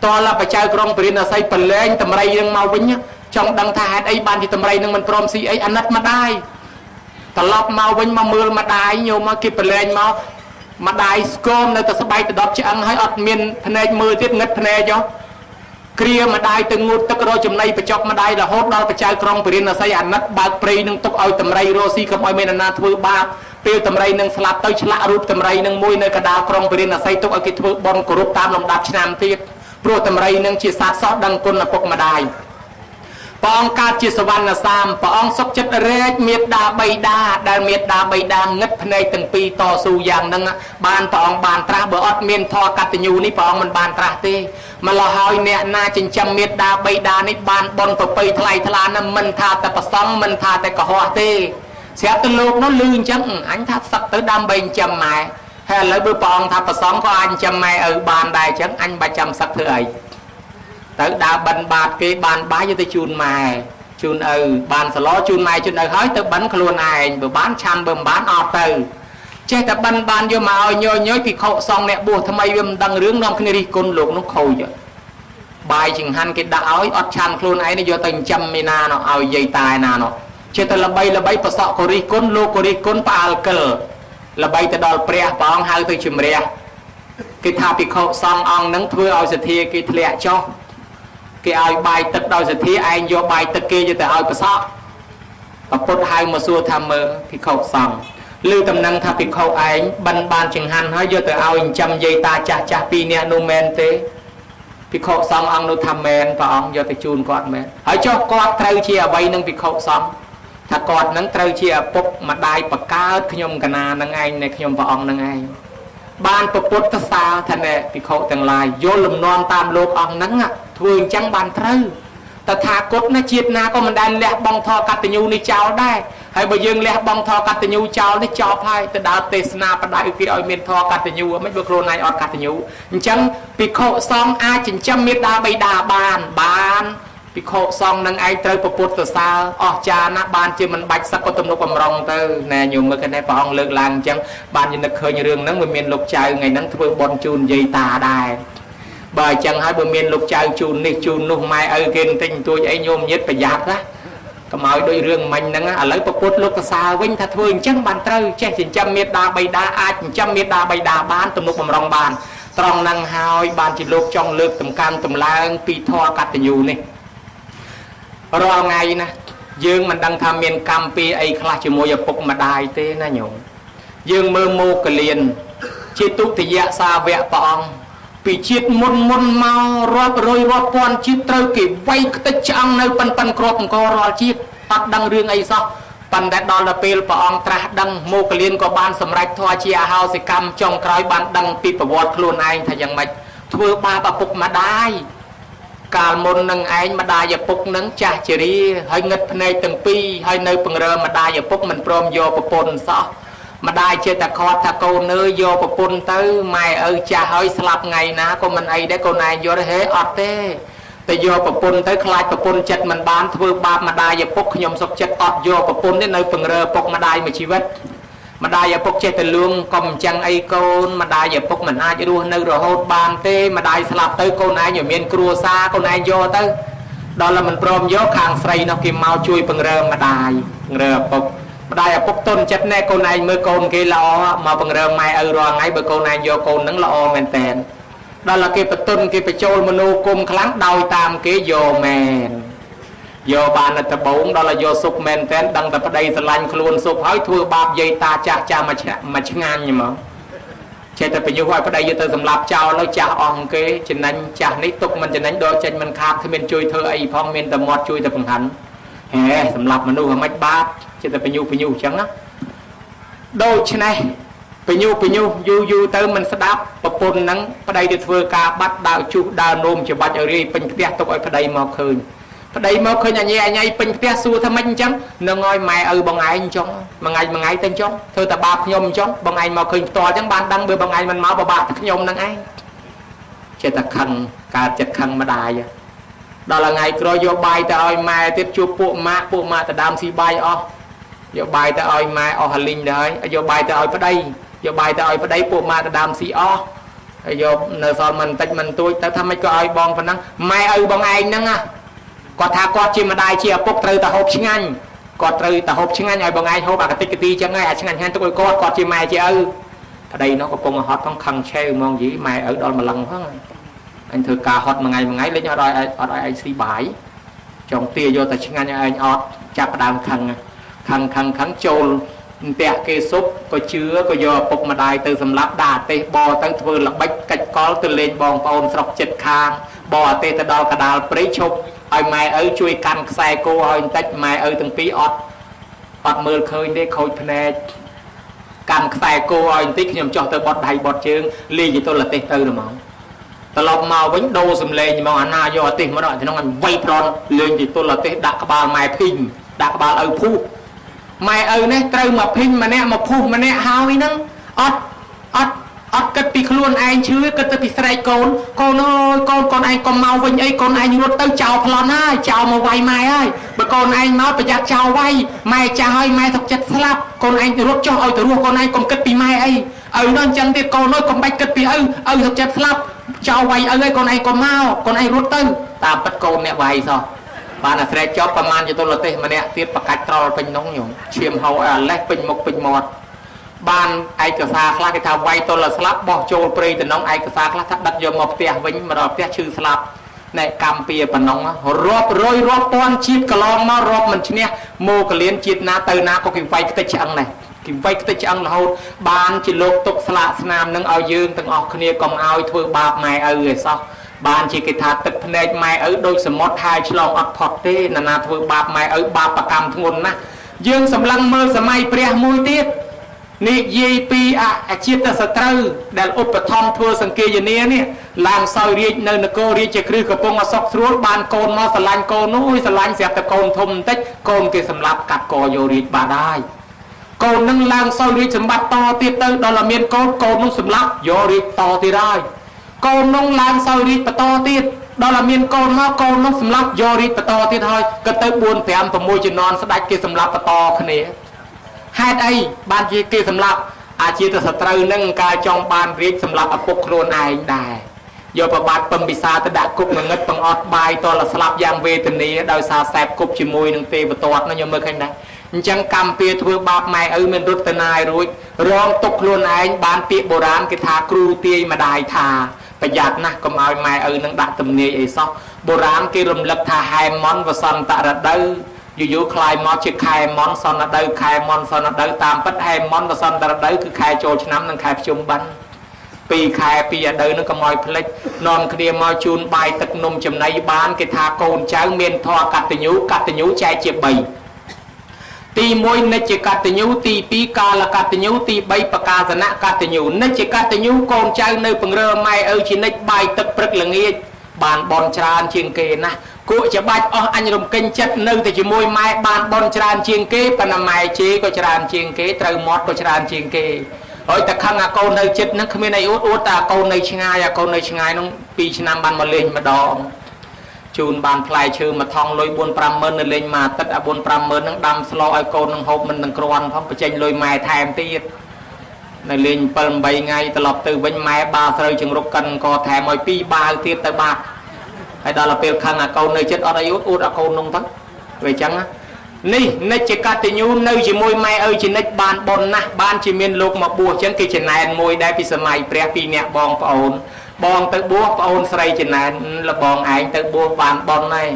តលបចៅក្រុងពរាណសីប្រឡែងតម្រៃនឹងមកវិញចង់ដឹងថាហេតុអីបានជាតម្រៃនឹងមិនព្រមស៊ីអីអាណិតម្ដាយត្រឡប់មកវិញមកមើលម្ដាយញោមមកគេប្រឡែងមកម្ដាយស្គមនៅតែស្បែកទៅដប់ឆ្អឹងហើយអត់មានភ្នែកមើលទៀតងឹតភ្នែកចុះគ្រាម្ដាយទៅងូតទឹករកចំណីបញ្ចុកម្ដាយរហូតដល់បច្ចៅក្រុងពរាណសីអាណិតបើកព្រៃនឹងទុកឲ្យតម្រៃរស់ស៊ីកុំឲ្យមានអាណាធ្វើបាបពេលតម្រៃនឹងស្លាប់ទៅឆ្លាក់រូបតម្រៃនឹងមួយនៅកណ្ដាលក្រុងពរាណសីទុកឲ្យគេធ្វើបុណ្យគោរពតាមលំដាប់ឆ្នាំទៀតព្រោះតម្រៃនឹងជាសត្វសោះដឹងគុណឪពុកម្ដាយព្រះអង្គកើតជាសវណ្ណសាមព្រះអង្គសុខចិត្តរែកមេដាបៃតាដែលមេដាបៃតាងឹតភ្នែកទាំងពីរតស៊ូយ៉ាងហ្នឹងបានព្រះអង្គបានត្រាស់បើអត់មានធម៌កតញ្ញូនេះព្រះអង្គមិនបានត្រាស់ទេម្ល៉េះហើយអ្នកណាចិញ្ចឹមមេដាបៃតានេះបានបុណ្យប្រពៃថ្លៃថ្លាណាស់មិនថាតែប្រសង់មិនថាតែកុហកទេស្រាប់តែលោកនោះលឺអញ្ចឹងអញថាសឹកទៅដើម្បីចិញ្ចឹមម៉ែហើយឥឡូវបើព្រះអង្គថាប្រសង់ក៏អាចចិញ្ចឹមម៉ែឪបានដែរអញ្ចឹងអញបាច់ចាំសឹកធ្វើអីទៅដើរបិណ្ឌបាតគេបានបាយយកទៅជូនម៉ែជូនឪបានសឡជូនម៉ែជូនឪហើយទៅបិណ្ឌខ្លួនឯងបើបានឆាន់បើមិនបានអត់ទៅចេះតែបិណ្ឌបានយកមកឲ្យញយញយភិក្ខុសង្ឃអ្នកបួសថ្មីវាមិនដឹងរឿងនាំគ្នារិះគន់លោកនោះខូចបាយចង្ហាន់គេដាក់ឲ្យអត់ឆាន់ខ្លួនឯងយកទៅចិញ្ចឹមមីណានោះឲ្យយាយតាឯណានោះចេះតែល្បីល្បីប្រសក់ក៏រិះគន់លោកក៏រិះគន់ផ្អាលកិលល្បីទៅដល់ព្រះព្រះអង្គហៅទៅជំរះ គេថាភិក្ខុសង្ឃអង្គនឹងធ្វើឲ្យសទ្ធាគេធ្លាក់ចុះគេឲ្យបាយទឹកដោយសទ្ធាឯងយកបាយទឹកគេយកទៅឲ្យប្រសក់ពពុទ្ធហៅមកសួរថាមើលភិក្ខុសង្ឃឬតំណែងថាភិក្ខុឯងបិណ្ឌបានចង្ហាន់ហើយយកទៅឲ្យចិញ្ចឹមយាយតាចាស់ចាស់ពីរនាក់នោះមែនទេភិក្ខុសង្ឃអង្គនោះថាមែនព្រះអង្គយកទៅជូនគាត់មែនហើយចុះគាត់ត្រូវជាអ្វីនឹងភិក្ខុសង្ឃថាគាត់នឹងត្រូវជាឪពុកម្ដាយបកើតខ្ញុំកណានឹងឯងនៃខ្ញុំព្រះអង្គនឹងឯងបានពពុទ្ធសាថាណែភិក្ខុទាំងឡាយយល់លំនាំតាមលោកអង្គហ្នឹងធ្វើអញ្ចឹងបានត្រូវតថាគតណាជាតិណាក៏មិនដែលលះបង់ធម៌កតញ្ញូនេះចោលដែរហើយបើយើងលះបង់ធម៌កតញ្ញូចោលនេះចប់ហើយទៅដើរទេសនាបដៅគេឲ្យមានធម៌កតញ្ញូមិនបើខ្លួនឯងអត់កតញ្ញូអញ្ចឹងភិក្ខុសង្ឃអាចចិញ្ចឹមមេដាបៃតាបានបានភិក្ខុសង្ឃនឹងឯងត្រូវពពុទ្ធសើអស់ចាណាស់បានជាមិនបាច់សឹកក៏ទំនុកបំរុងទៅណែញោមមើលកណែព្រះអង្គលើកឡើងអញ្ចឹងបានជានឹកឃើញរឿងហ្នឹងវាមានលោកចៅថ្ងៃហ្នឹងធ្វើបុណ្យជូនយាយតាដែរបើអញ្ចឹងហើយបើមានលោកចៅជូននេះជូននោះម៉ែឪគេបន្តិចបន្តួចអីញោមញាតប្រយ័ត្នណាកុំឲ្យដូចរឿងមិញហ្នឹងឥឡូវពពុទ្ធលោកកសាវិញថាធ្វើអញ្ចឹងបានត្រូវចេះចិញ្ចឹមមេដាបៃតាអាចចិញ្ចឹមមេដាបៃតាបានទំនុកបំរុងបានត្រង់ហ្នឹងហើយបានជាលោកចង់លើកតម្កើងតម្លើងពីធម៌កតញ្ញូនេះរាល់ថ្ងៃណាយើងមិនដឹងថាមានកម្មពីអីខ្លះជាមួយឪពុកម្ដាយទេណាញោមយើងមើលមោគលានជាទុតិយសាវកព្រះអង្គពីជាតិមុនមុនមករាប់រយរាប់ពាន់ជាតិត្រូវគេវាយខ្ទេចឆ្អឹងនៅប៉ិនប៉ិនគ្រាប់អង្គរាល់ជាតិអត់ដឹងរឿងអីសោះប៉ុន្តែដល់ទៅពេលព្រះអង្គត្រាស់ដឹងមោគលានក៏បានសម្រេចធម៌ជាអហោសិកម្មចុងក្រោយបានដឹងពីប្រវត្តិខ្លួនឯងថាយ៉ាងម៉េចធ្វើបាបឪពុកម្ដាយកាលមុននឹងឯងម្ដាយឪពុកនឹងចាស់ជរាហើយងឹតភ្នែកទាំងពីរហើយនៅពង្រើម្ដាយឪពុកមិនព្រមយកប្រពន្ធសោះម្ដាយចេះតែខាត់ថាកូនអើយយកប្រពន្ធទៅម៉ែឪចាស់ហើយស្លាប់ថ្ងៃណាក៏មិនអីដែរកូនឯងយកទៅហេអត់ទេតែយកប្រពន្ធទៅខ្លាចប្រពន្ធចិត្តមិនបានធ្វើបាបម្ដាយឪពុកខ្ញុំសុខចិត្តអត់យកប្រពន្ធទេនៅពង្រើឪពុកម្ដាយមួយជីវិតម្ដាយឪពុកចេះតែលួងកុំអញ្ចឹងអីកូនម្ដាយឪពុកមិនអាចរស់នៅរហូតបានទេម្ដាយស្លាប់ទៅកូនឯងឲ្យមានគ្រួសារកូនឯងយកទៅដល់តែមិនព្រមយកខាងស្រីនោះគេមកជួយពង្រើម្ដាយពង្រើឪពុកម្ដាយឪពុកទុនចិត្តណែកូនឯងមើលកូនគេល្អមកពង្រើម៉ែឪរាល់ថ្ងៃបើកូនឯងយកកូននឹងល្អមែនតែនដល់តែគេបន្ទុនគេបញ្ចូលមនោគមខ្លាំងដោយតាមគេយកមែនយកបានតែដបងដល់តែយកសុខមែនតែនដឹងតែប្តីស្រឡាញ់ខ្លួនសុខហើយធ្វើបាបយាយតាចាស់ចាស់មកឆ្ងាញ់ហ្មងចេះតែបញ្ញុះឲ្យប្តីយកទៅសម្លាប់ចោលហើយចាស់អស់គេចំណេញចាស់នេះទុកមិនចំណេញដល់ចេញមិនខាតគ្មានជួយធ្វើអីផងមានតែមាត់ជួយតែបង្ហាន់ហេសម្លាប់មនុស្សមិនបាបចេះតែបញ្ញុះបញ្ញុះអញ្ចឹងណាដូច្នេះបញ្ញុះបញ្ញុះយូរយូរទៅមិនស្ដាប់ប្រពន្ធហ្នឹងប្តីទៅធ្វើការបាត់ដើរជុះដើរនោមច្បាច់ឲ្យរាយពេញផ្ទះទុកឲ្យប្តីមកឃើញប្តីមកឃើញអញអញពេញផ្ទះសួរថាម៉េចអញ្ចឹងនឹងឲ្យម៉ែឪបងឯងអញ្ចឹងមួយថ្ងៃមួយថ្ងៃទៅអញ្ចឹងធ្វើតែបាបខ្ញុំអញ្ចឹងបងឯងមកឃើញផ្ទាល់អញ្ចឹងបានដឹងបើបងឯងមិនមកបបាក់តែខ្ញុំនឹងឯងចេះតែខឹងកើតចិត្តខឹងម្ដាយដល់ថ្ងៃក្រោយយកបាយទៅឲ្យម៉ែទៀតជួបពួកម៉ាក់ពួកម៉ាក់ទៅដើមស៊ីបាយអស់យកបាយទៅឲ្យម៉ែអស់ហលីងទៅហើយយកបាយទៅឲ្យប្តីយកបាយទៅឲ្យប្តីពួកម៉ាក់ទៅដើមស៊ីអស់ហើយយកនៅសល់មិនតិចមិនទួចទៅថាម៉េចក៏ឲ្យបងប៉ុណ្ណឹងម៉ែឪបងឯងហ្នឹងណាគាត់ថាគាត់ជាម្ដាយជាឪពុកត្រូវតែហូបឆ្ងាញ់គាត់ត្រូវតែហូបឆ្ងាញ់ឲ្យបងឯងហូបអាកតិកទីចឹងហើយអាឆ្ងាញ់ឆ្ងាញ់ទុកឲ្យគាត់គាត់ជាម៉ែជាឪប្តីនោះកំពុងហត់ផងខឹងឆេវហ្មងយីម៉ែឪដល់ម្លឹងផងអញធ្វើការហត់មួយថ្ងៃមួយថ្ងៃលេងអត់ឲ្យអត់ឲ្យឯងស៊ីបាយចង់ទាយកតែឆ្ងាញ់ឲ្យឯងអត់ចាប់ដើមខឹងខឹងខឹងខឹងចូលអន្ទាក់គេសុបក៏ជឿក៏យកឪពុកម្ដាយទៅសម្លាប់ដាក់អាទេសបទៅធ្វើល្បិចកាច់កលទៅលេងបងប្អូនស្រុកចិត្តខាងបអាទេសទៅដល់កដាលព្រៃឈប់ឲ្យម៉ែឪជួយកាន់ខ្សែគោឲ្យបន្តិចម៉ែឪទាំងពីរអត់អត់មើលឃើញទេខូចភ្នែកកាន់ខ្សែគោឲ្យបន្តិចខ្ញុំចុះទៅបត់ដៃបត់ជើងលាយទៅលទេសទៅហ្មងត្រឡប់មកវិញដូរសំឡេងហ្មងអាណាយកអាទេសមកដល់ក្នុងអញវៃប្រន់លេងទីទល់អាទេសដាក់ក្បាលម៉ែភីងដាក់ក្បាលឪភូម៉ែឪនេះត្រូវមកភីងម្នាក់មកភុះម្នាក់ហើយហ្នឹងអត់អត់អត់គិតពីខ្លួនឯងឈឺគិតទៅពីស្រែកកូនកូនអើយកូនកូនឯងកុំមកវិញអីកូនឯងរត់ទៅចោលប្លន់ហើយចោលមកវាយម៉ែហើយបើកូនឯងមកប្រយ័ត្នចោលវាយម៉ែចាស់ហើយម៉ែសុខចិត្តស្លាប់កូនឯងរត់ចុះឲ្យទៅរស់កូនឯងកុំគិតពីម៉ែអីឪនោះអញ្ចឹងទៀតកូនអើយកុំបាច់គិតពីឪឪសុខចិត្តស្លាប់ចោលវាយឪហើយកូនឯងកុំមកកូនឯងរត់ទៅតាមពិតកូនអ្នកវាយសោះបានអាស្រែកចប់ប្រមាណជាទលទេសម្នាក់ទៀតបកាច់ត្រល់ពេញនោះញោមឈាមហូរឲ្យអាលេះពេញមុខពេញមាត់ បានឯកសារខ្លះគេថាវាយតលស្លាប់បោះចូលព្រៃតំណងឯកសារខ្លះថាដឹកយកមកផ្ទះវិញមកដល់ផ្ទះឈឺស្លាប់ណែកម្មពៀប៉ុណ្ណឹងរាប់រយរាប់ពាន់ជាតិកន្លងមករាប់មិនឈ្នះមកកលៀនជាតិណាទៅណាក៏គេវាយខ្ទេចឆ្អឹងដែរគេវាយខ្ទេចឆ្អឹងរហូតបានជាលោកទុកស្លាកស្នាមនឹងឲ្យយើងទាំងអស់គ្នាកុំឲ្យធ្វើបាបម៉ែឪឯសោះបានជាគេថាទឹកភ្នែកម៉ែឪដូចសមុទ្រហើយឆ្លងអត់ផុតទេណានាធ្វើបាបម៉ែឪបាបកម្មធ្ងន់ណាស់យើងសម្លឹងមើលសម័យព្រះមួយទៀតនិយាយពីអជាតិសត្រូវដែលឧបត្ថម្ភធ្វើសង្គាយនានេះឡើងសោយរាជនៅនគររាជគ្រឹះកំពុងអសុកស្រួលបានកូនមកស្រឡាញ់កូននោះអុយស្រឡាញ់ស្រាប់តែកូនធំបន្តិចកូនគេសម្លាប់កាត់កយករាជបាត់ហើយកូននឹងឡើងសោយរាជសម្បត្តិតទៀតទៅដល់តែមានកូនកូននោះសម្លាប់យករាជតទៀតហើយកូននោះឡើងសោយរាជបន្តទៀតដល់តែមានកូនមកកូននោះសម្លាប់យករាជបន្តទៀតហើយក៏ទៅ4 5 6ជំនាន់ស្ដេចគេសម្លាប់បន្តគ្នាហេតុអីបានជាគេសម្លាប់អាជាតិសត្រូវនឹងកាលចង់បានរាជសម្លាប់ឪពុកខ្លួនឯងដែរយកប្របាទពំពិសាទៅដាក់គុកងងឹតបង្អត់បាយតលស្លាប់យ៉ាងវេទនាដោយសារសែបគប់ជាមួយនឹងទេវទត្តណាខ្ញុំមើលឃើញដែរអញ្ចឹងកម្មពៀធ្វើបាបម៉ែឪមានរត់ទៅណាយរួចរងទុកខ្លួនឯងបានពាក្យបុរាណគេថាគ្រូទាយម្ដាយថាប្រយ័ត្នណាស់កុំឲ្យម៉ែឪនឹងដាក់ទំនាយអីសោះបុរាណគេរំលឹកថាហែមន់វសន្តរដូវយូរយូរคล้ายមកជាខែមន់សនរដូវខែមន់សនរដូវតាមពិតហែមន់វសន្តរដូវគឺខែចូលឆ្នាំនិងខែភ្ជុំបិណ្ឌពីរខែពីរដូវនឹងកុំឲ្យភ្លេចនាំគ្នាមកជូនបាយទឹកនំចំណីបានគេថាកូនចៅមានធម៌កតញ្ញូកតញ្ញូចែកជា3ទី1និច្ចកតញ្ញូទី2កាលកតញ្ញូទី3បកាសនៈកតញ្ញូនិច្ចកតញ្ញូកូនចៅនៅពង្រើម៉ែឪជានិច្ចបាយទឹកព្រឹកល្ងាចបានបនច្រើនជាងគេណាស់គក់ច្បាច់អស់អញរំកិញចិត្តនៅតែជាមួយម៉ែបានបនច្រើនជាងគេប៉ុន្តែម៉ែជេរក៏ច្រើនជាងគេត្រូវមាត់ក៏ច្រើនជាងគេហើយតែខឹងអាកូននៅចិត្តហ្នឹងគ្មានអីអួតអួតតែអាកូននៅឆ្ងាយអាកូននៅឆ្ងាយហ្នឹង2ឆ្នាំបានមកលេងម្ដងជូនបានផ្លែឈើមួយថងលុយ4 5ម៉ឺននៅលេងមួយអាទិត្យអា4 5ម៉ឺនហ្នឹងដាំស្លឲ្យកូននឹងហូបមិននឹងគ្រាន់ផងបញ្ចេញលុយម៉ែថែមទៀតនៅលេង7 8ថ្ងៃត្រឡប់ទៅវិញម៉ែបាស្រូវចង្រុកកិនកថែមឲ្យ2បាវទៀតទៅបាត់ហើយដល់ពេលខឹងអាកូននៅចិត្តអត់អីអួតអួតអាកូននោះទៅវាអញ្ចឹងនេះនិច្ចកតញ្ញូនៅជាមួយម៉ែឪជានិច្ចបានបុណ្យណាស់បានជាមានលោកមកបួសអញ្ចឹងគេចំណែនមួយដែរពីសម័យព្រះពីរអ្នកបងប្អូនបងទៅបួសប្អូនស្រីចំណែនលបងឯងទៅបួសបានបុណ្យហើយ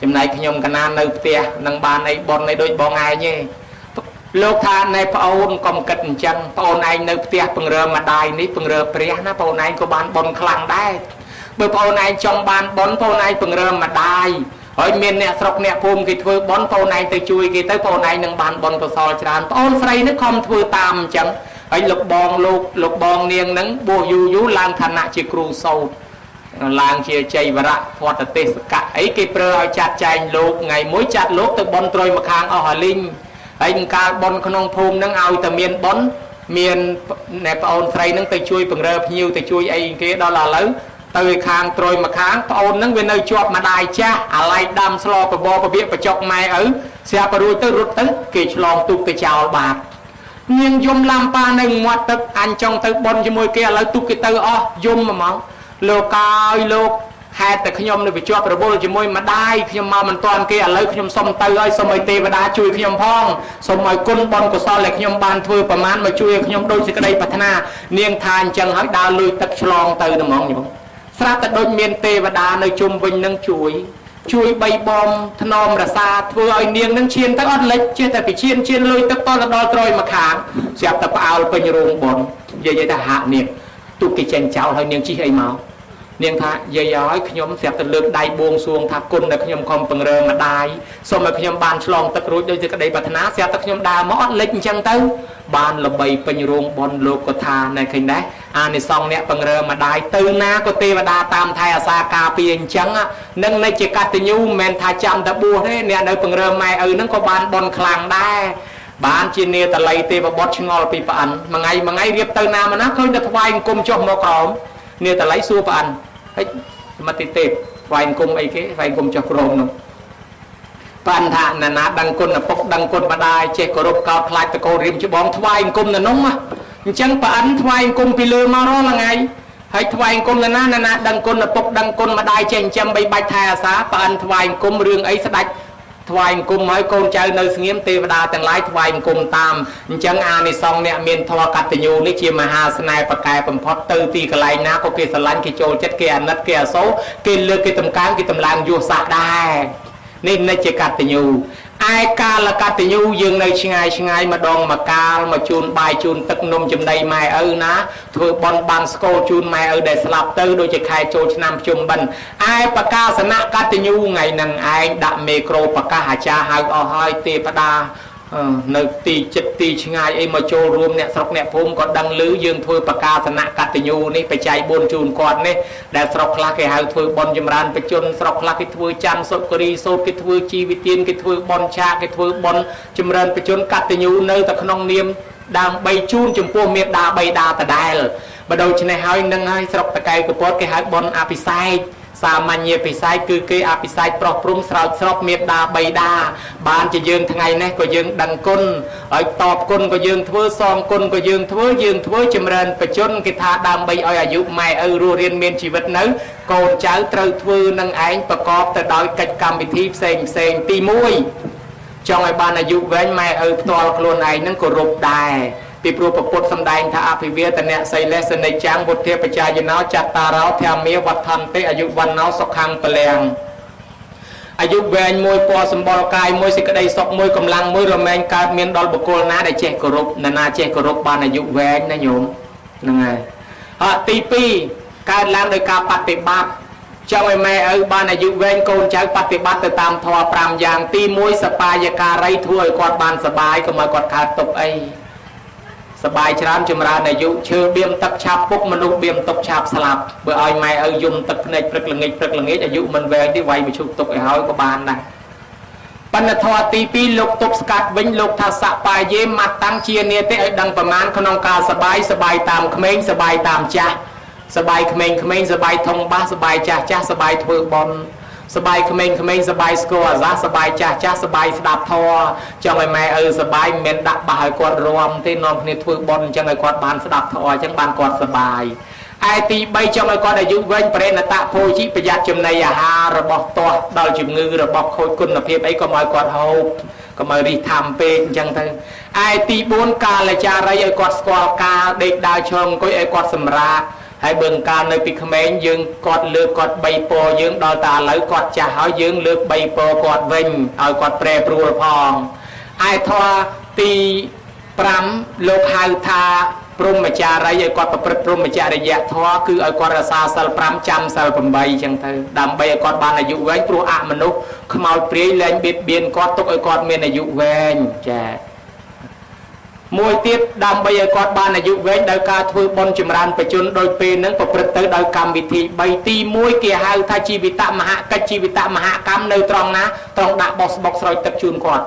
ចំណែកខ្ញុំកណានៅផ្ទះនឹងបានអីបុណ្យអីដូចបងឯងទេលោកថាណែប្អូនកុំគិតអញ្ចឹងប្អូនឯងនៅផ្ទះពង្រើម្ដាយនេះពង្រើព្រះណាប្អូនឯងក៏បានបុណ្យខ្លាំងដែរបើប្អូនឯងចង់បានបុណ្យប្អូនឯងពង្រើម្ដាយហើយមានអ្នកស្រុកអ្នកភូមិគេធ្វើបុណ្យប្អូនឯងទៅជួយគេទៅប្អូនឯងនឹងបានបុណ្យកុសលច្រើនប្អូនស្រីនេះខំធ្វើតាមអញ្ចឹងហើយលោកបងលោកបងនាងនឹងបួសយូរយូរឡើងឋានៈជាគ្រូសោតឡើងជាជ័យវរៈភត្តទេសកៈអីគេប្រើឲ្យចាត់ចែងលោកថ្ងៃមួយចាត់លោកទៅបុណ្យត្រុយមកខាងអស់អាលីងហើយកាលបុណ្យក្នុងភូមិនឹងឲ្យតែមានបុណ្យមានអ្នកប្អូនស្រីនឹងទៅជួយពង្រើភ្ញៀវទៅជួយអីគេដល់ឥឡូវទៅខាងត្រុយមកខាងប្អូននឹងវានៅជាប់ម្ដាយចាស់អាឡៃដាំស្លបបពពៀកបចុកម៉ែឪស្រាប់រួចទៅរត់ទៅគេឆ្លងទូកទៅចោលបាតនាងយំឡាំប៉ានៅមាត់ទឹកអញចង់ទៅប៉ុនជាមួយគេឥឡូវទូកគេទៅអស់យំហ្មងលោកអើយលោកហេតុតែខ្ញុំនៅជាប់រវល់ជាមួយម្ដាយខ្ញុំមកមិនតាន់គេឥឡូវខ្ញុំសុំទៅហើយសុំឲ្យទេវតាជួយខ្ញុំផងសុំឲ្យគុណបុណ្យកុសលដែលខ្ញុំបានធ្វើប្រមាណមកជួយឲ្យខ្ញុំដូចសេចក្តីប្រាថ្នានាងថាអញ្ចឹងហើយដើរលួយទឹកឆ្លងទៅហ្មងញោមស្រាប់តែដូចមានទេវតានៅជុំវិញនឹងជួយជួយបីបំថ្នមរសាធ្វើឲ្យនាងនឹងឈានទៅអត់លិចចេះតែពីឈានឈានលុយទឹកតដល់ត្រយមកខាងស្រាប់តែផ្អើលពេញរោងបុណ្យនិយាយថាហាក់នាងទូកគេចេញចោលហើយនាងជិះអីមកនាងថាយាយឲ្យខ្ញុំស្រាប់តែលើកដៃបួងសួងថាគុណដែលខ្ញុំខំពង្រើម្ដាយសូមឲ្យខ្ញុំបានឆ្លងទឹករួចដោយសេចក្តីប្រាថ្នាស្រាប់តែខ្ញុំដើរមកអត់លិចអញ្ចឹងទៅបានល្បីពេញរោងបុណ្យលោកក៏ថាណែឃើញដែរអានិសង្សអ្នកពង្រើម្ដាយទៅណាក៏ទេវតាតាមថែអាសាការពារអញ្ចឹងនឹងនៅជាកតញ្ញូមិនមែនថាចាំតែបួសទេអ្នកនៅពង្រើម៉ែឪនឹងក៏បានបុណ្យខ្លាំងដែរបានជានេតល័យទេវបុត្រឆ្ងល់ពីប្អិនមួយថ្ងៃមួយថ្ងៃរៀបទៅណាមកណាឃើញតែថ្វាយអង្គមចុះមកក្រោមនេតល័យសួរប្អិនហើយសមតិទេពថ្វាយអង្គមអីគេថ្វាយអង្គមចុះក្រោមនោះបានថាណានាដឹងគុណឪពុកដឹងគុណម្ដាយចេះគោរពកោតខ្លាចតកូលរៀមច្បងថ្វាយអង្គមនៅនោះអញ្ចឹងប្អិនថ្វាយអង្គមពីលើមករាល់ថ្ងៃហើយថ្វាយអង្គមណាណាណាដឹងគុណឪពុកដឹងគុណម្ដាយចេះចិញ្ចឹមបីបាច់ថែអាសាប្អិនថ្វាយអង្គមរឿងអីស្ដាច់ ថ្វាយអង្គមហើយកូនចៅនៅស្ងៀមទេវតាទាំងឡាយថ្វាយអង្គមតាមអញ្ចឹងអានិសង្សអ្នកមានធម៌កតញ្ញូនេះជាមហាស្នេហ៍ប្រកែបំផុតទៅទីកន្លែងណាក៏គេស្រឡាញ់គេចូលចិត្តគេអាណិតគេអាសូរគេលើកគេតម្កើងគេតម្លើងយោស័កដែរនេះនិច្ចកតញ្ញូឯកាលកតញ្ញូយើងនៅឆ្ងាយឆ្ងាយម្ដងមកកាលមកជូនបាយជូនទឹកនំចំណីម៉ែឪណាធ្វើបន់បាំងស្គរជូនម៉ែឪដែលស្លាប់ទៅដូចជាខែចូលឆ្នាំភ្ជុំបិណ្ឌឯបកាសនៈកតញ្ញូថ្ងៃហ្នឹងឯងដាក់មេក្រូប្រកាសអាចារ្យហៅអស់ហើយទេវតានៅទីចិត្តទីឆ្ងាយអីមកចូលរួមអ្នកស្រុកអ្នកភូមិក៏ដឹងឮយើងធ្វើបកាសនៈកតញ្ញូនេះបច្ច័យ4ជូនគាត់នេះដែលស្រុកខ្លះគេហៅធ្វើបន់ចម្រើនបជនស្រុកខ្លះគេធ្វើច័ន្ទសុគរីសូត្រគេធ្វើជីវិទានគេធ្វើបន់ឆាកគេធ្វើបន់ចម្រើនបជនកតញ្ញូនៅតែក្នុងនាមដើម្បីជូនចំពោះមេដាបៃតាដដែលបើដូច្នេះហើយនឹងហើយស្រុកតកែកពតគេហៅបន់អភិសេកសាមញ្ញពិស័យគឺគេអភិសេកប្រុសព្រំស្រោចស្រពមេដាបៃតាបានជាយើងថ្ងៃនេះក៏យើងដឹងគុណហើយតបគុណក៏យើងធ្វើសងគុណក៏យើងធ្វើយើងធ្វើចម្រើនបជនគេថាដើម្បីឲ្យអាយុម៉ែឪរស់រានមានជីវិតនៅកូនចៅត្រូវធ្វើនឹងឯងប្រកបទៅដោយកិច្ចកម្មវិធីផ្សេងផ្សេងទី1ចង់ឲ្យបានអាយុវែងម៉ែឪផ្ទាល់ខ្លួនឯងនឹងគោរពដែរពីព្រោះពពុទ្ធសម្ដែងថាអភិវេទនៈសីលេសនិច្ចំវុទ្ធាបច្ចាយណោចត្តារោធម្មាវដ្ឋន្តិអាយុវណ្ណោសុខੰពលំអាយុវែងមួយពណ៌សម្បុរកាយមួយសេចក្តីសុខមួយកម្លាំងមួយរមែងកើតមានដល់បុគ្គលណាដែលចេះគោរពណានាចេះគោរពបានអាយុវែងណាញោមហ្នឹងហើយអទី2កើតឡើងដោយការបប្រតិបត្តិចង់ឲ្យម៉ែឪបានអាយុវែងកូនចៅបប្រតិបត្តិទៅតាមធម៌5យ៉ាងទី1សបាយការីធ្វើឲ្យគាត់បានសបាយកុំឲ្យគាត់កើតទុក្ខអីសបាយច្រើនចម្រើនអាយុឈើបៀមទឹកឆាប់ពុកមនុស្សបៀមទុកឆាប់ស្លាប់បើឲ្យម៉ែឪយំទឹកភ្នែកព្រឹកល្ងាចព្រឹកល្ងាចអាយុមិនវែងទេវាយមួយឈុកទុកឲ្យហើយក៏បានដែរបណ្ឌធម៌ទី2លោកទប់ស្កាត់វិញលោកថាសបាយយេម៉ាត់តាំងជានេតិឲ្យដឹងប្រមាណក្នុងការសបាយសបាយតាមក្មេងសបាយតាមចាស់សបាយក្មេងក្មេងសបាយធំបាសសបាយចាស់ចាស់សបាយធ្វើបន់សបាយក្មេងក្មេងសបាយស្គាល់អាសាសបាយចាស់ចាស់សបាយស្ដាប់ធម៌ចង់ឲ្យម៉ែឪសបាយមិនមែនដាក់បាសឲ្យគាត់រំទេនាំគ្នាធ្វើបន់អញ្ចឹងឲ្យគាត់បានស្ដាប់ធម៌អញ្ចឹងបានគាត់សបាយឯទី3ចង់ឲ្យគាត់អាយុវែងបរិណតភោជិប្រយ័ត្នចំណីអាហាររបស់ទាស់ដល់ជំងឺរបស់ខូចគុណភាពអីកុំឲ្យគាត់ហូបកុំឲ្យរិះធំពេកអញ្ចឹងទៅឯទី4កាលចារីឲ្យគាត់ស្គាល់កាលដេកដើរឈរអង្គុយឲ្យគាត់សម្រាកហើយបើកាលនៅពីក្មេងយើងគាត់លើកគាត់3ពរយើងដល់តែឥឡូវគាត់ចាស់ហើយយើងលើក3ពរគាត់វិញឲ្យគាត់ប្រែប្រួលផងឯធម៌ទី5លោកហៅថាព្រហ្មចារីឲ្យគាត់ប្រព្រឹត្តព្រហ្មចរិយធម៌គឺឲ្យគាត់រក្សាសិល5ចាំសិល8អញ្ចឹងទៅដើម្បីឲ្យគាត់បានអាយុវែងព្រោះអមនុស្សខ្មោចព្រាយលែងបៀតបៀនគាត់ទុកឲ្យគាត់មានអាយុវែងចា៎មួយទៀតដើម្បីឲ្យគាត់បានអាយុវែងដោយការធ្វើបុណ្យចម្រើនបជនដោយពេលហ្នឹងប្រព្រឹត្តទៅដោយកម្មវិធី3ទី1គេហៅថាជីវិតមហកិច្ចជីវិតមហកម្មនៅត្រង់ណាត្រង់ដាក់បោះស្បុកស្រោចទឹកជូនគាត់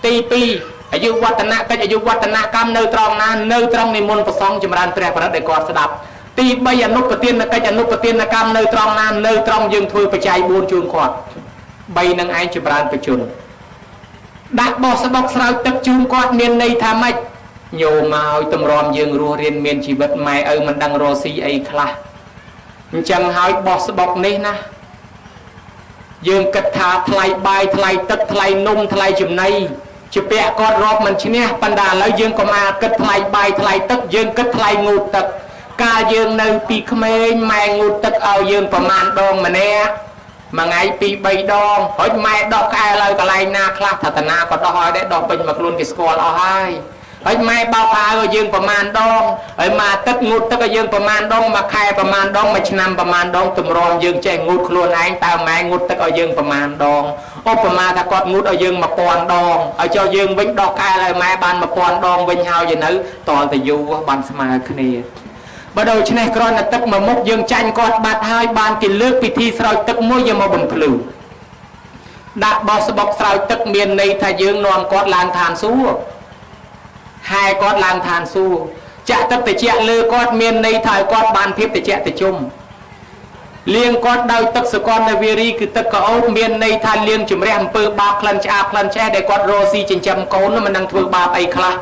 ទី2អាយុវឌ្ឍនកិច្ចអាយុវឌ្ឍនកម្មនៅត្រង់ណានៅត្រង់និមន្តប្រសង់ចម្រើនព្រះបរិត្តឲ្យគាត់ស្ដាប់ទី3អនុប្រទានកិច្ចអនុប្រទានកម្មនៅត្រង់ណានៅត្រង់យើងធ្វើបច្ច័យ4ជូនគាត់3នឹងឯងចម្រើនបជនដាក់បោះស្បុកស្រោចទឹកជូនគាត់មានន័យថាម៉េចញោមឲ្យតម្រាំយើងរស់រៀនមានជីវិតម៉ែឪមិនដឹងរស់ស៊ីអីខ្លះអញ្ចឹងហើយបោះស្បុកនេះណាយើងគិតថាថ្លៃបាយថ្លៃទឹកថ្លៃនំថ្លៃចំណីជាពាក់គាត់រាប់មិនឈ្នះប៉ុន្តែឥឡូវយើងក៏មកគិតថ្លៃបាយថ្លៃទឹកយើងគិតថ្លៃងូតទឹកកាលយើងនៅពីក្មេងម៉ែងូតទឹកឲ្យយើងប្រមាណដងម្នាក់មួយថ្ងៃ2 3ដងហើយម៉ែដោះក្អែលឲ្យកន្លែងណាខ្លះថាតាណាក៏ដោះឲ្យដែរដោះពេញមកខ្លួនគេស្គាល់អស់ហើយហើយម៉ែបោកខោឲ្យយើងប្រមាណដងហើយមួយអាទិត្យងូតទឹកឲ្យយើងប្រមាណដងមួយខែប្រមាណដងមួយឆ្នាំប្រមាណដងទម្រាំយើងចេះងូតខ្លួនឯងតើម៉ែងូតទឹកឲ្យយើងប្រមាណដងឧបមាថាគាត់ងូតឲ្យយើង1000ដងហើយចុះយើងវិញដោះកែឲ្យម៉ែបាន1000ដងវិញហើយនៅតលតែយូរបានស្មើគ្នាបើដូច្នេះគ្រាន់តែទឹកមួយមុខយើងចាញ់គាត់បាត់ហើយបានគេលើកពិធីស្រោចទឹកមួយយកមកបំភ្លឺដាក់បោះស្បុកស្រោចទឹកមានន័យថាយើងនាំគាត់ឡើងឋានសួគ៌ហែគាត់ឡើងឋានសួគ៌ចាក់ទឹកតិចលើគាត់មានន័យថាឲ្យគាត់បានភាពតិចតិជុំលាងគាត់ដោយទឹកសកលនវារីគឺទឹកកោបមានន័យថាលាងជំរះអំពើបាបក្លិនឆ្អាបក្លិនឆេះដែលគាត់រស់ស៊ីចិញ្ចឹមកូនមិនដឹងធ្វើបាបអីខ្លះ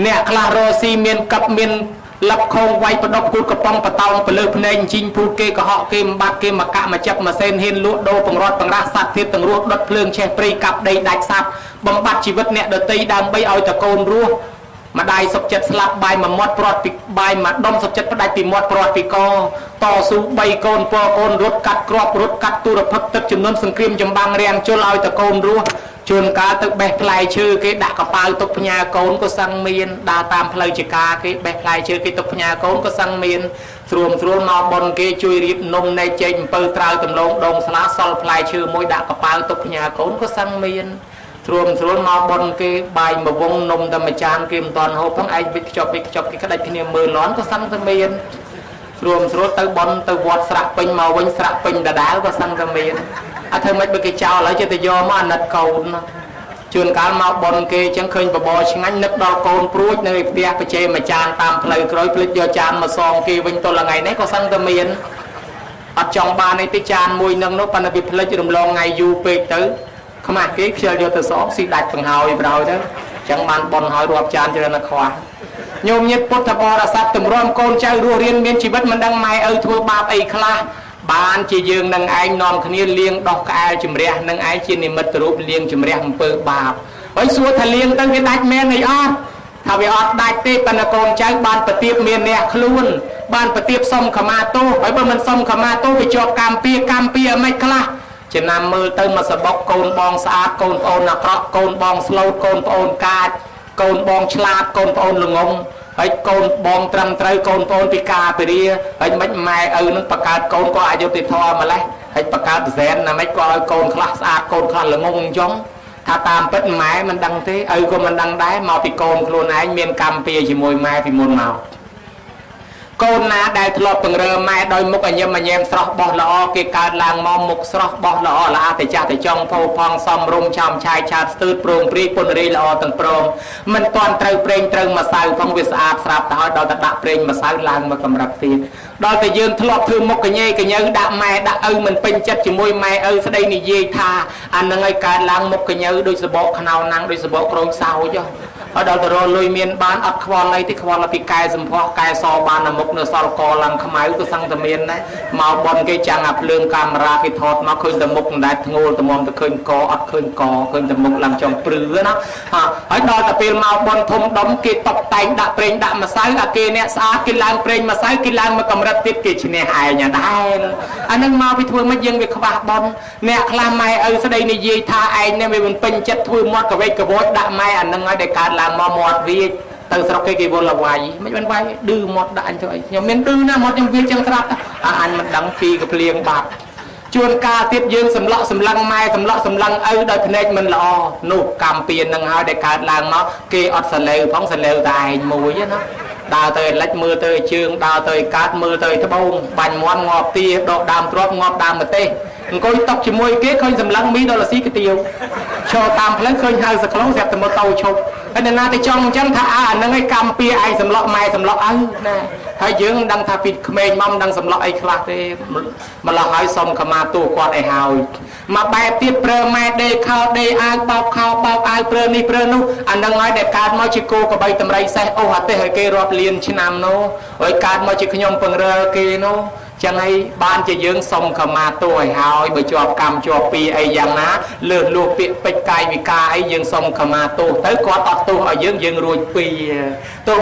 អ្នកខ្លះរស់ស៊ីមានកັບមាន លឹបខងវាយបដប់គូតកំប៉ុងបតោងពលឺភ្នែកជីងភូតគេកុហកគេមិនបាត់គេមកកាក់មកចាប់មកសេនហ៊ានលក់ដូរបង្រត់បង្រាស់សត្វធាតទាំងរស់ដុតភ្លើងឆេះព្រៃកាប់ដីដាច់សัตว์បំបត្តិជីវិតអ្នកដតីដើម្បីឲ្យតកូនរស់ម្ដាយសុកចិត្តស្លាប់បាយមួយមាត់ព្រាត់ពីបាយមួយដុំសុកចិត្តផ្ដាច់ពីមាត់ព្រាត់ពីកតស៊ូ3កូនពកូនរត់កាត់គ្រាប់រត់កាត់ទូរភឹកទឹកចំនួនសង្គ្រាមចម្បាំងរាំងជុលឲ្យតកូនរស់ជួនកាលទៅបេះផ្លែឈើគេដាក់កប៉ាវទុកផ្ញើកូនក៏សឹងមានដើរតាមផ្លូវចកាគេបេះផ្លែឈើគេទុកផ្ញើកូនក៏សឹងមានស្រួមស្រួលមកប៉ុនគេជួយរៀបនំនៃចេកអំពៅត្រាវតំឡងដងស្លាសល់ផ្លែឈើមួយដាក់កប៉ាវទុកផ្ញើកូនក៏សឹងមានស្រួមស្រួលមកប៉ុនគេបាយមួយវងនំតែមួយចានគេមិនតាន់ហូបផងឯងវិចខ្ចប់វិចខ្ចប់គេក្តាច់គ្នាមើលលន់ក៏សឹងតែមានស្រួមស្រួលទៅប៉ុនទៅវត្តស្រាក់ពេញមកវិញស្រាក់ពេញដដែលក៏សឹងតែមានអត់ធ្វើម៉េចបើគេចោលហើយចេះតែយកមកអាណិតកូនជួនកាលមកប៉ុនគេអញ្ចឹងឃើញបបរឆ្ងាញ់នឹកដល់កូនព្រួចនៅផ្ទះបច្ចេមួយចានតាមផ្លូវក្រោយភ្លេចយកចានមកសងគេវិញទល់ថ្ងៃនេះក៏សឹងតែមានអត់ចង់បានអីទេចានមួយនឹងនោះប៉ុន្តែវាភ្លេចរំលងថ្ងៃយូរពេកទៅខ្មាស់គេខ្ជិលយកទៅសងស៊ីដាច់បង្ហើយប្រោយទៅអញ្ចឹងបានប៉ុនហើយរាប់ចានច្រើនណាស់ខ្វះញោមញាតិពុទ្ធបរិស័ទទម្រាំកូនចៅរស់រៀនមានជីវិតមិនដឹងម៉ែឪធ្វើបាបអីខ្លះបានជាយើងនឹងឯងនាំគ្នាលៀងដោះក្អែលជំរះនឹងឯងជានិមិត្តរូបលៀងជំរះអំពើបាបហើយសួរថាលៀងទៅវាដាច់មែនអីអត់ថាវាអត់ដាច់ទេប៉ុន្តែកូនចៅបានប្រទៀបមានអ្នកខ្លួនបានប្រទៀបសុំខមាទោសហើយបើមិនសុំខមាទោសវាជាប់កម្មពៀកម្មពៀអីមិនខ្លះចំណាំមើលទៅមកសបុកកូនបងស្អាតកូនប្អូនអាក្រក់កូនបងស្លូតកូនប្អូនកាចកូនបងឆ្លាតកូនប្អូនល្ងងហើយកូនបងត្រឹមត្រូវកូនប្អូនពិការពិរាហើយមិនម៉ែឪនឹងបង្កើតកូនក៏អយុត្តិធម៌ម្លេះហើយបង្កើតសែនណាមិនក៏ឲ្យកូនខ្លះស្អាតកូនខ្លះល្ងងអញ្ចឹងថាតាមពិតម៉ែមិនដឹងទេឪក៏មិនដឹងដែរមកពីកូនខ្លួនឯងមានកម្មពៀជាមួយម៉ែពីមុនមកកូនណាដែលធ្លាប់ពង្រើម៉ែដោយមុខអញឹមអញែមស្រស់បោះល្អគេកើតឡើងមកមុខស្រស់បោះល្អល្អតែចាស់តែចង់ផោផងសំរុំឆោមឆាយឆាតស្ទើរប្រងព្រាយពុនរីល្អទាំងព្រមមិនតាន់ត្រូវប្រេងត្រូវម្សៅផងវាស្អាតស្រាប់ទៅហើយដល់តែដាក់ប្រេងម្សៅឡើងមកកម្រិតទៀតដល់តែយើងធ្លាប់ធ្វើមុខកញ៉េកញើដាក់ម៉ែដាក់ឪមិនពេញចិត្តជាមួយម៉ែឪស្ដីនិយាយថាអានឹងឲ្យកើតឡើងមុខកញើដូចសបកខ្នោណាំងដូចសបកក្រូចសោចហើយដល់ទៅរលុយមានបានអត់ខ្វល់អីទេខ្វល់ពីកែសម្ផស្សកែសបាននៅមុខនៅសល់កឡើងខ្មៅក៏សឹងតែមានដែរមកបនគេចាំងអាភ្លើងកាមេរ៉ាគេថតមកឃើញតែមុខមិនដែលធ្ងោលត្មមទៅឃើញកអត់ឃើញកឃើញតែមុខឡើងចង់ព្រឺណាហើយដល់តែពេលមកបនធំដុំគេតបតែងដាក់ប្រេងដាក់ម្សៅអាគេអ្នកស្អាតគេឡើងប្រេងម្សៅគេឡើងមកកម្រិតទៀតគេឈ្នះឯងដែរអានឹងមកពីធ្វើមិនយើងវាខ្វះបនអ្នកខ្លះម៉ែឪស្ដីនិយាយថាឯងនេះវាមិនពេញចិត្តធ្វើមាត់កវេកកវោចដាក់ម៉ែអានឹងឲ្យដែលកើតឡើងមកមាត់វាទៅស្រុកគេគេវល់វាយមិនបានវាយឌឺមាត់ដាក់អញទៅអីខ្ញុំមានឌឺណាមាត់ខ្ញុំវាចឹងស្រាប់អាអញមិនដឹងពីកភ្លៀងបាត់ជួនកាលទៀតយើងសម្លក់សម្លឹងម៉ែសម្លក់សម្លឹងឪដោយភ្នែកមិនល្អនោះកម្មពៀននឹងហើយដែលកើតឡើងមកគេអត់សលេវផងសលេវតែឯងមួយណាដើរទៅលិចមើលទៅជើងដើរទៅកើតមើលទៅត្បូងបាញ់មន់ងាប់ទាដកដើមទ្របងាប់ដើមម្ទេសអង្គុយតុកជាមួយគេឃើញសម្លឹងមីដល់លស៊ីកាទៀវឈរតាមផ្លូវឃើញហៅសក្លងស្រាប់តែម៉ូតូឈប់ហើយនរណាទៅចង់អញ្ចឹងថាអើអានឹងឯងកម្មពៀឯងសម្លក់ម៉ែសម្លក់ឪណាហើយយើងមិនដឹងថាពីក្មេងមកមិនដឹងសម្លក់អីខ្លះទេម្លោះហើយសុំខមាទោសគាត់ឲ្យហើយមកបែបទៀតប្រើម៉ែដេខោដេអាវបោកខោបោកអាវប្រើនេះប្រើនោះអានឹងហើយដែលកើតមកជាគោកបីតម្រៃសេះអូសអាទេសឲ្យគេរាប់លានឆ្នាំនោះហើយកើតមកជាខ្ញុំពង្រើគេនោះចឹងហើយបានជាយើងសុំខមាទោសឲ្យហើយបើជាប់កម្មជាប់ពីអីយ៉ាងណាលើសលួសពាក្យពេចន៍កាយវិការអីយើងសុំខមាទោសទៅគាត់អត់ទោសឲ្យយើងយើងរួចពីទោស